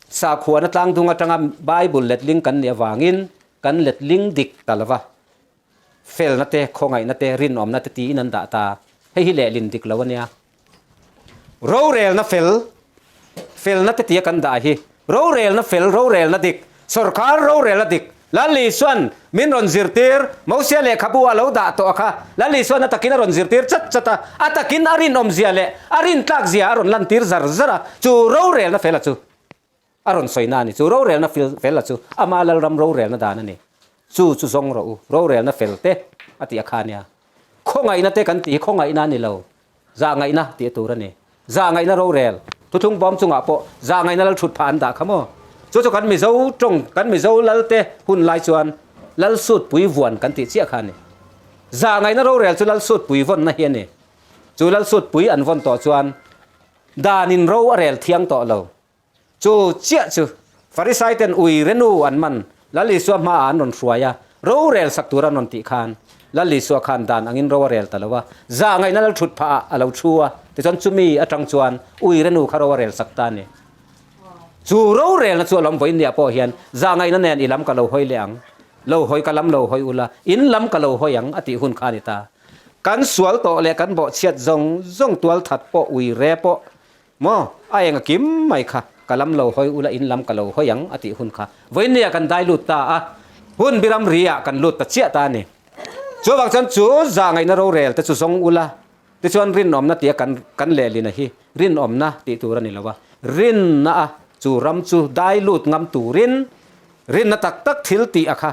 sakhuana tlangdung atanga Bible letling kan nih avangin kan letling dik ta lo va, felna te, khawngaihna te, rinawmna te tiin an dah ta. Hei hi lehlin dik lo a nia. Rorelna fel, felna te tia kan dah hi Rorelna fel, rorelna dik, sawrkar rorelna dik, Lal Isua'n min rawn zirtir, Mosia lehkhabu a lo dah tawh a kha, Lal Isua'n a takin a rawn zirtir chat chat a, a takin a rinawmzia leh a rintlakzia a rawn lantir zar zar a, chu rorelna fela chu a rawn sawi na a ni. Chu rorelna fela chu ama Lalram rorelna dan a ni. Chu chu zawng rawh u, rorelna fel te a tih a kha nia. Khawngaihna te kan tih hi khawngaihna a ni lo, Zahngaihna tih tur a ni. Zahngaihna rorel, thuthlung bawm chungah pawh zahngaihna lal thut phah an dah kha maw? Chu chu kan Mizo tawng, kan Mizo lalte hun lai chuan lal sutpui vuan kan tih chiah kha a ni. Zahngaihna rorel chu lal sutpui vawnna hi a ni. Chu lal sutpui an vawn tawh chuan danin ro a rel thiang tawh lo. Chu chiah chu Farisaiten ui renu an man, Lal Isua hmaah an rawn hruai a, rorel sak tur an rawn tih khan, Lal Isua khan dan angin ro a rel ta lo a, zah ngaihna lal thut phahah a lo thu a, tichuan chumi atang chuan ui renu kha ro a rel sak ta a ni. Chu rorelna chu a lawm vawiin pawh hian zah ngaihna nen i lam ka lo hawi leh ang, lo hawi ka lam lo hawi ula, in lam ka lo hawi ang a tih hun kha a ni ta. Kan sual tawh leh kan bawhchhiat zawng zawng tualthat pawh ui re pawh Maw? A eng a kim mai kha, ka lam lo hawi ula in lam ka lo hawi ang a tih hun kha vawinia kan dai lut ta a, hun biram ri ah kan lut ta chiah ta a ni. Chuvang chuan chu zah ngaihna rorel te chu zawng ula, tichuan rinawmna tia kan kan lehlina hi rinawmna tih tur a ni lo a, rinna a chu ram chu dai lut ngam turin rinna tak tak thil tih a kha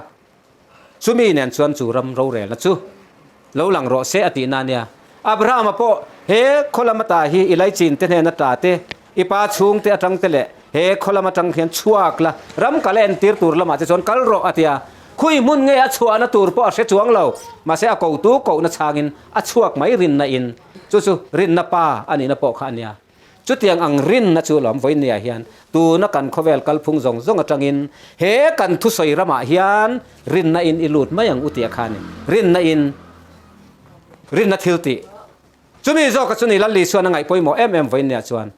Chumi nen chuan chu ram rorelna chu lo lang rawh se a tihna a nia. Abrahama pawh he khaw lam ata hi i laichin te hnen ata te, i pa chhung te atang te leh he khaw lam atang hian chhuak la, ram kal a entir tur lamah te chuan kal rawh a ti a. Khui hmun nge a chhuahna tur pawh a hre chuang lo, mahse a kotu kohna chhangin a chhuak mai rinna in, chu chu rinna pa a nihna pawh kha a nia. Chutiang ang rinna chu lawm vawinia hian tuna kan khawvel kalphung zawng zawng atangin he kan thusawi ramah hian rinna in i lut mai ang u tih a kha a ni. Rinna in. Rinna thil tih. Chumi zawka chu ni Lal Isuan a ngaih pawimawh em em vawiinniah chuan.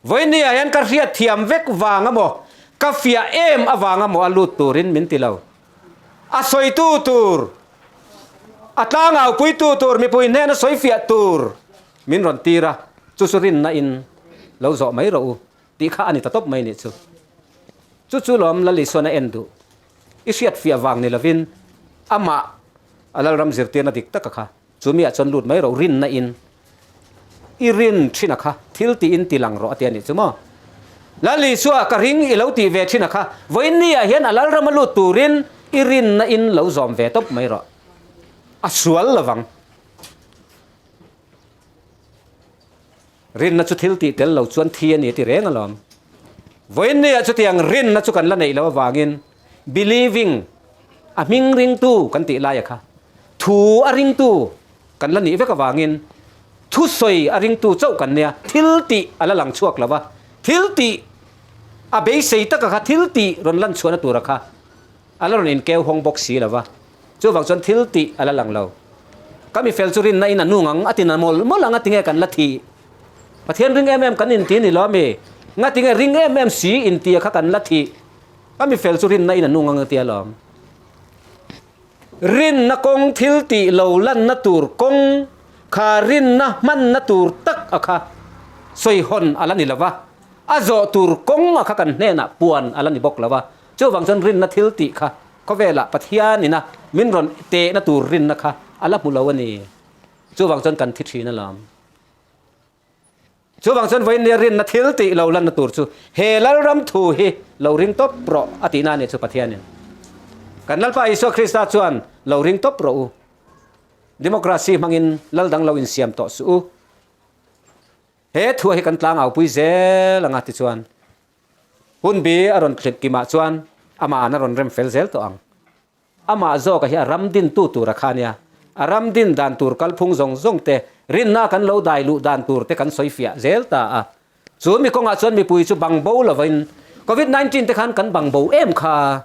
Vawiinniah hian ka hriat thiam vek vang amaw, ka fiah em avang amaw a lut turin min ti lo. A sawitu tur, a tlangaupuitu tur, mipui hnena sawi fiah tur min rawn tir a, chu chu rinna in lo zawh mai rawh u tih kha a ni ta tawp mai nih chu. Chu chu lawm Lal Isuan a en duh. I hriat fiah vang ni lovin amah a Lalram zirtirna dik taka kha chu miah chuan lut mai rawh rinna in i rin thin a kha thil tiin ti lang rawh a ti a nih chu maw. Lal Isua ka ring i lo tih ve thin a kha vawiinni ah hian a Lalram a lut turin i rinna in lo zawm ve tawp mai rawh. A sual lovang. Rinna chu thil tih tel lo chuan thi a ni ti reng alawm. Vawiinniah chutiang rinna chu kan la neih loh avangin believing, a hming ringtu kan tih laia kha thu a ringtu kan la nih vek avangin thusawi a ringtu chauh kan nia, thil tih a la lang chhuak lo va, thil tih a beisei taka kha thil tih rawn lan chhuahna tura kha a la rawn inkeu hawng bawk si lo va. Chuvang chuan thil tih a la lang lo. Ka mi fel chu rinna in a nung ang, a tin a mawlh mawlh ang a tinge kan la thih. Pathian ring em em kan inti ni lo ami? Nga tinge ring em em si intia kha kan la thih? Ka mi fel chu rinna in a nung ang a ti alawm. Rinna kawng thil tih lo lanna tur kawng kha rinna hmanna tur tak a kha sawi hawn a la ni lo va, a zawh tur kawng a kha kan hnenah puan a la ni bawk lo va. Chuvang chuan rinna thil tih kha Khawvelah Pathian ina min rawn tehna tur rinna kha a la hmu lo a ni. Chuvang chuan kan thi thin alawm. Chuvang chuan vawiinnia rinna thil tih lo lanna tur chu he Lalram thu hi lo ring tawp rawh a tihna a ni chu Pathianin. Kan Lalpa Isua Krista chuan lo ring tawp rawh u. Democracy hmangin lal dang lo insiam tawh suh u. He thu hi kan tlangaupui zel anga tichuan Hunbi a rawn thlip kimah chuan amah an a rawn rem fel zel tawh ang. Amah zawka hi a ram dintu tur a kha nia. A ram din dan tur kalphung zawng zawng te, rinna kan lo dai luh dan tur te kan sawi fiah zel ta a. Chu mi kawngah chuan mipui chu bang bo lovin Covid 19 te khan kan bang bo em kha.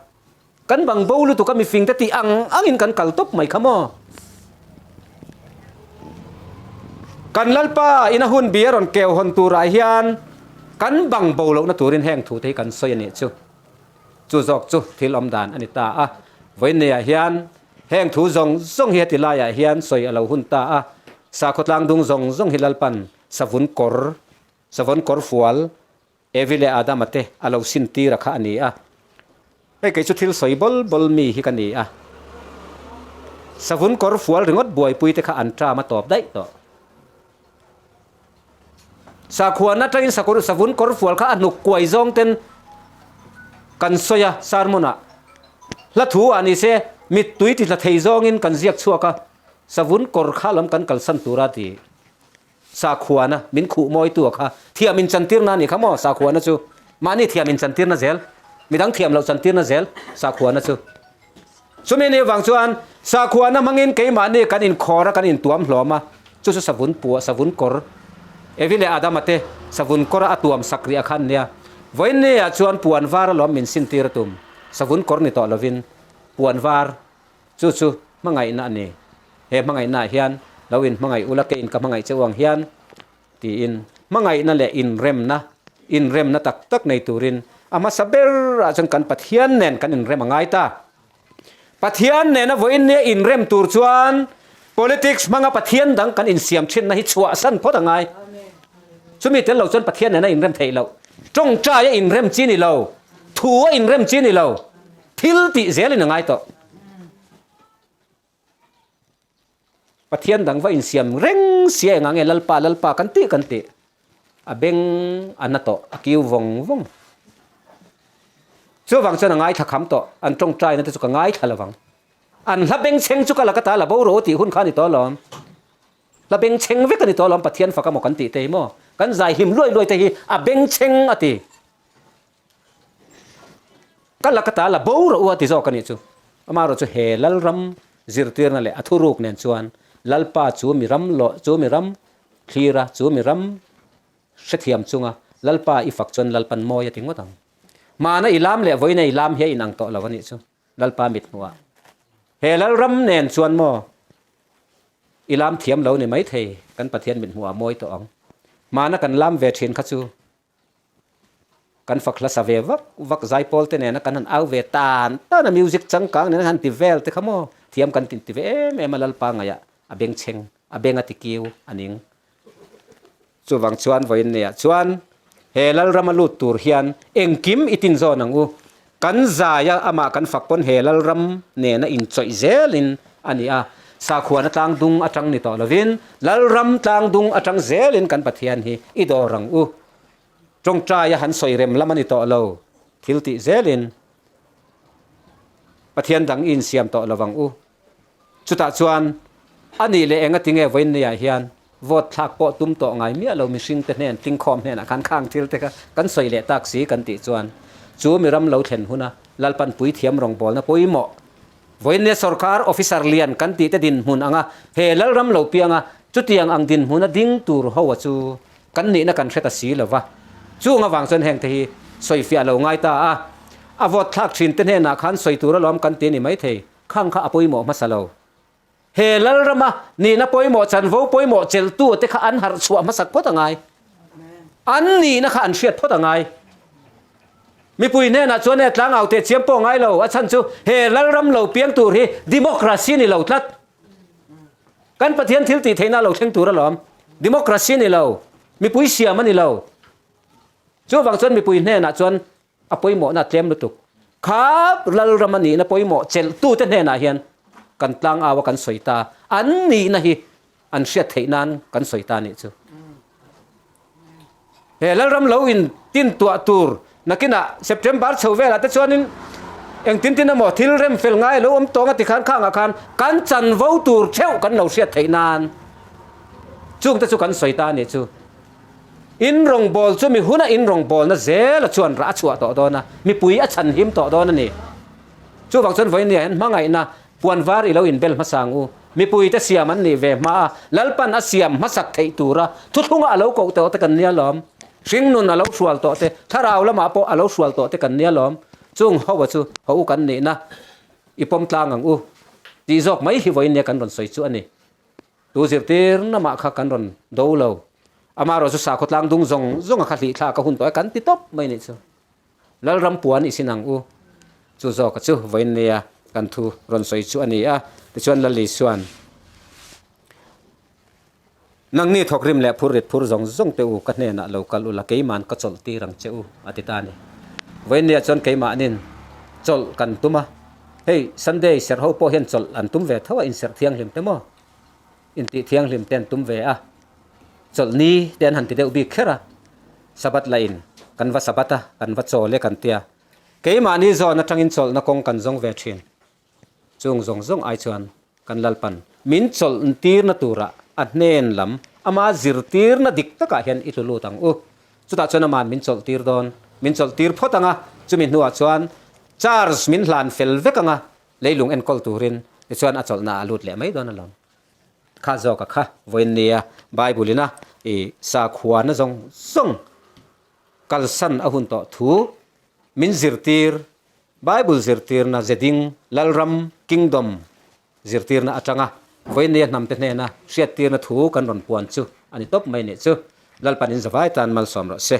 Kan bang bo lutuk a mifing te tih ang angin kan kal tawp mai kha maw. Kan Lalpa ina hun bi a rawn keu hawn turah hian kan bang bo lohna turin heng thu te hi kan sawi a nih chu. Chu zawk chu thil awm dan a ni ta a. Vawiinniah hian heng thu zawng zawng hi heti laiah hian sawi a lo hun ta a. Sakhaw tlangdung zawng zawng hi Lalpan savun kawr, savawn kawr fual, Evi leh Adama te a lo sin tir a kha a ni a. Hei kei chu thil sawi bawl bawl mi hi ka ni a. Savun kawr fual ringawt buaipui te kha an ṭam a tawp daih tawh. Sakhuan atangin sakawr savun kawr fual kha a hnuk kuai zawng ten kan sawi a sermon ah. Hla thu ah ni se mittui ti tla thei zawngin kan ziak chhuak a, savun kawr kha lam kan kalsan tura ti. Sakhuana min khuh mawitu a kha thiam in chantirna a nih kha maw sakhuana chu mahni thiam in chantirna zel midang thiam loh chantirna zel sakhuana chu chumi ni vang chuan sakhuana hmangin keimahni kan inkhawr a kan intuam hlawm a chu chu savun pua savun kawr Evi leh Adama te savun kawr a tuam sak rih a khan nia vawiin ni ah chuan puan var alawm min sintir a tum savun kawr ni tawh lovin puan var Chu chu hmangaihna a ni. He hmangaihnaah hian lo inhmangaih ula keiin ka hmangaih che u ang hian tiin hmangaihna leh inremna, inremna tak tak nei turin a hmasa berah chuan kan Pathian nen kan inrem a ngai ta. Pathian nena vawiin nia inrem tur chuan politics hmanga Pathian dang kan insiam thinna hi chhuahsan phawt a ngai. Chumi tel lo chuan Pathian nena inrem theih loh. Tawngtai a inrem chi ni lo, thu a inrem chi ni lo. Thil tih zelin a ngai tawh. Pathian dang va insiam reng sia enga nge Lalpa Lalpa kan tih kan tih. A beng a na tawh, a kiu vawng vawng. Chuvang chuan a ngaithla kham tawh, an tawngtaina te chu ka ngaithla lovang. An hla bengchheng chu ka la ka ta la bo rawh u tih hun kha a ni tawh alawm. La bengchheng vek a ni tawh alawm Pathian fak amaw kan tih te hi maw. Kan zai hlim luai luai te hi a bengchheng a ti. Ka la ka ta la bo rawh u a ti zawk a nih chu. Amaherawh chu he Lalram zirtirna leh a thuruk nen chuan Lalpa chu mi ram lawh chu mi ram thlira chu mi ram hrethiam chunga Lalpa i fak chuan Lalpan mawi a ti ngawt ang. Hmana i lam leh vawiina i lam hi a inang tawh lo a nih chu Lalpa mit hmuhah. He Lalram nen chuan maw? I lam thiam lo ni maithei, kan Pathian mit hmuh ah mawi tawh ang. Hmana kan lam ve thin kha chu kan fak hlasa ve vak vak, zaipawl te nena kan han au ve tan tan a, music changkang nena han ti vel te kha maw thiam kan ti ve em em a, Lalpa ngaihah a bengchheng, a beng a ti kiu a ning. Chuvang chuan vawiin neihah chuan he Lalrama lut tur hian engkim i tinzawn ang u. Kan zaia amah kan fak pawn he Lalram nena inchawih zelin a ni a, sakhuana tlangdung atang ni tawh lovin Lalram tlangdung atang zelin kan Pathian hi i dawr ang u. Tawngtaia han sawi rem lam a ni tawh lo, thil tih zelin Pathian dang i insiam tawh lo ang u. Chutah chuan, A nih leh enga tinge vawiin niah hian vote thlak pawh tum tawh ngai miah lo mihringte hnen tlingkhawm hnenah khan khang thil te kha kan sawi leh tak si kan tih chuan chu mi ram lo thlen huna Lalpan puithiam rawngbawlna pawimawh vawiin nia sorkar officer lian kan tih te dinhmun anga he Lalram lo pianga chutiang ang dinhmuna ding tur ho a chu kan nihna kan hre ta si lo va. Chung avang chuan hengte hi sawifiah lo ngai ta a, a vote thlak thin te hnenah khan sawi tur alawm kan ti a ni maithei. Khang kha a pawimawh hmasa lo. He Lalrama nihna pawimawh, chanvo pawimawh cheltu te kha an harh chhuah hmasak phawt a ngai. An nihna kha an hriat phawt a ngai. Mipui hnenah chuan he tlangau teh chiam pawh ngai lo, a chhan chu he Lalram lo piang tur hi democracy ni lo tlat. Kan Pathian thil tih theihna lo thleng tur alawm. Democracy ni lo, mipui siam a ni lo. Chuvang chuan mipui hnenah chuan A pawimawhna a tlem lutuk. Kha Lalram a nihna pawimawh chelhtute hnenah hian kan tlangau a kan sawi ta. An nihna hi an hriat theih nan kan sawi ta nih chu. He Lalram lo in tin tuah tur nakinah September chho velah te chuanin engtin tin emaw thil rem fel ngai a lo awm tawng a ti khan khangah khan kan chanvo tur theuh kan lo hriat theih nan chungte chu kan sawi ta nih chu. In rawngbâwl chu mi huna in rawngbâwlna zêla chuan rah a chhuah tawh dâwn a, mipui a chhanhim tawh dâwn a ni. Chuvang chuan vawiin hian hmangaihna puan vâr i lo inbel hmasa ang u. Mipuite siam an nih ve hma a, Lalpan a siam hmasak theih tûra thuthlunga a lo koh tawh te kan nia lawm. Hringnun a lo hrual tawh te, thlarau lamah pawh a lo hrual tawh te kan nia lawm. Chung ho a chu ho u kan nihna i pawm tlâng ang u tih zawk mai hi vawiin nia kan rawn sawi chu a ni. Tu zirtir namah kha kan rawn do lo. Amaherawh chu sakhaw tlang dung zawng zawnga kha hlih thlak a hun tawh e kan ti tawp mai nih chu. Lalram puan i sin ang u. Chu zawka chu vawiin nia kan thu rawn sawi chu a ni a. Tichuan Lal Isuan, Nangni thawkrim leh phur rit phur zawng zawng te u ka hnenah lo kal ula keiman ka chawlh tir ang che u a ti ta a ni. Vawiin nia chuan keimahnin chawlh kan tum a. Hei Sunday serh ho pawh hian chawlh an tum ve tho a, inserh thianghlim te maw? Intih thianghlim te an tum ve a, chawlh ni te an han ti deuh bik kher a, Sabbath lah in kan va Sabbath a, kan va chawl e kan tia. Keimahni zawn atangin chawlhna kawng kan zawng ve thin. Chung zawng zawng ai chuan kan Lalpan min chawlh tirna turah a hnen lam ama zirtirna dik takah hian i tlu lut ang u. Chutah chuan ama'n min chawlh tir dawn. Min chawlh tir phawt ang a, chumi hnuah chuan charge min hlan fel vek ang a, leilung enkawl turin tichuan a chawlhna a lut leh mai dawn alawm. Kha zawk a kha vawiin nia Bible ina i sakhuana zawng zawng kalsan a hun tawh thu min zirtir Bible zirtirna zeding Lalram, Kingdom, zirtirna atanga vawinia hnamte hnena hriattirna thu kan rawn puan chu a ni tawp mai nih chu. Lalpan in zavai tan malsawm rawh se.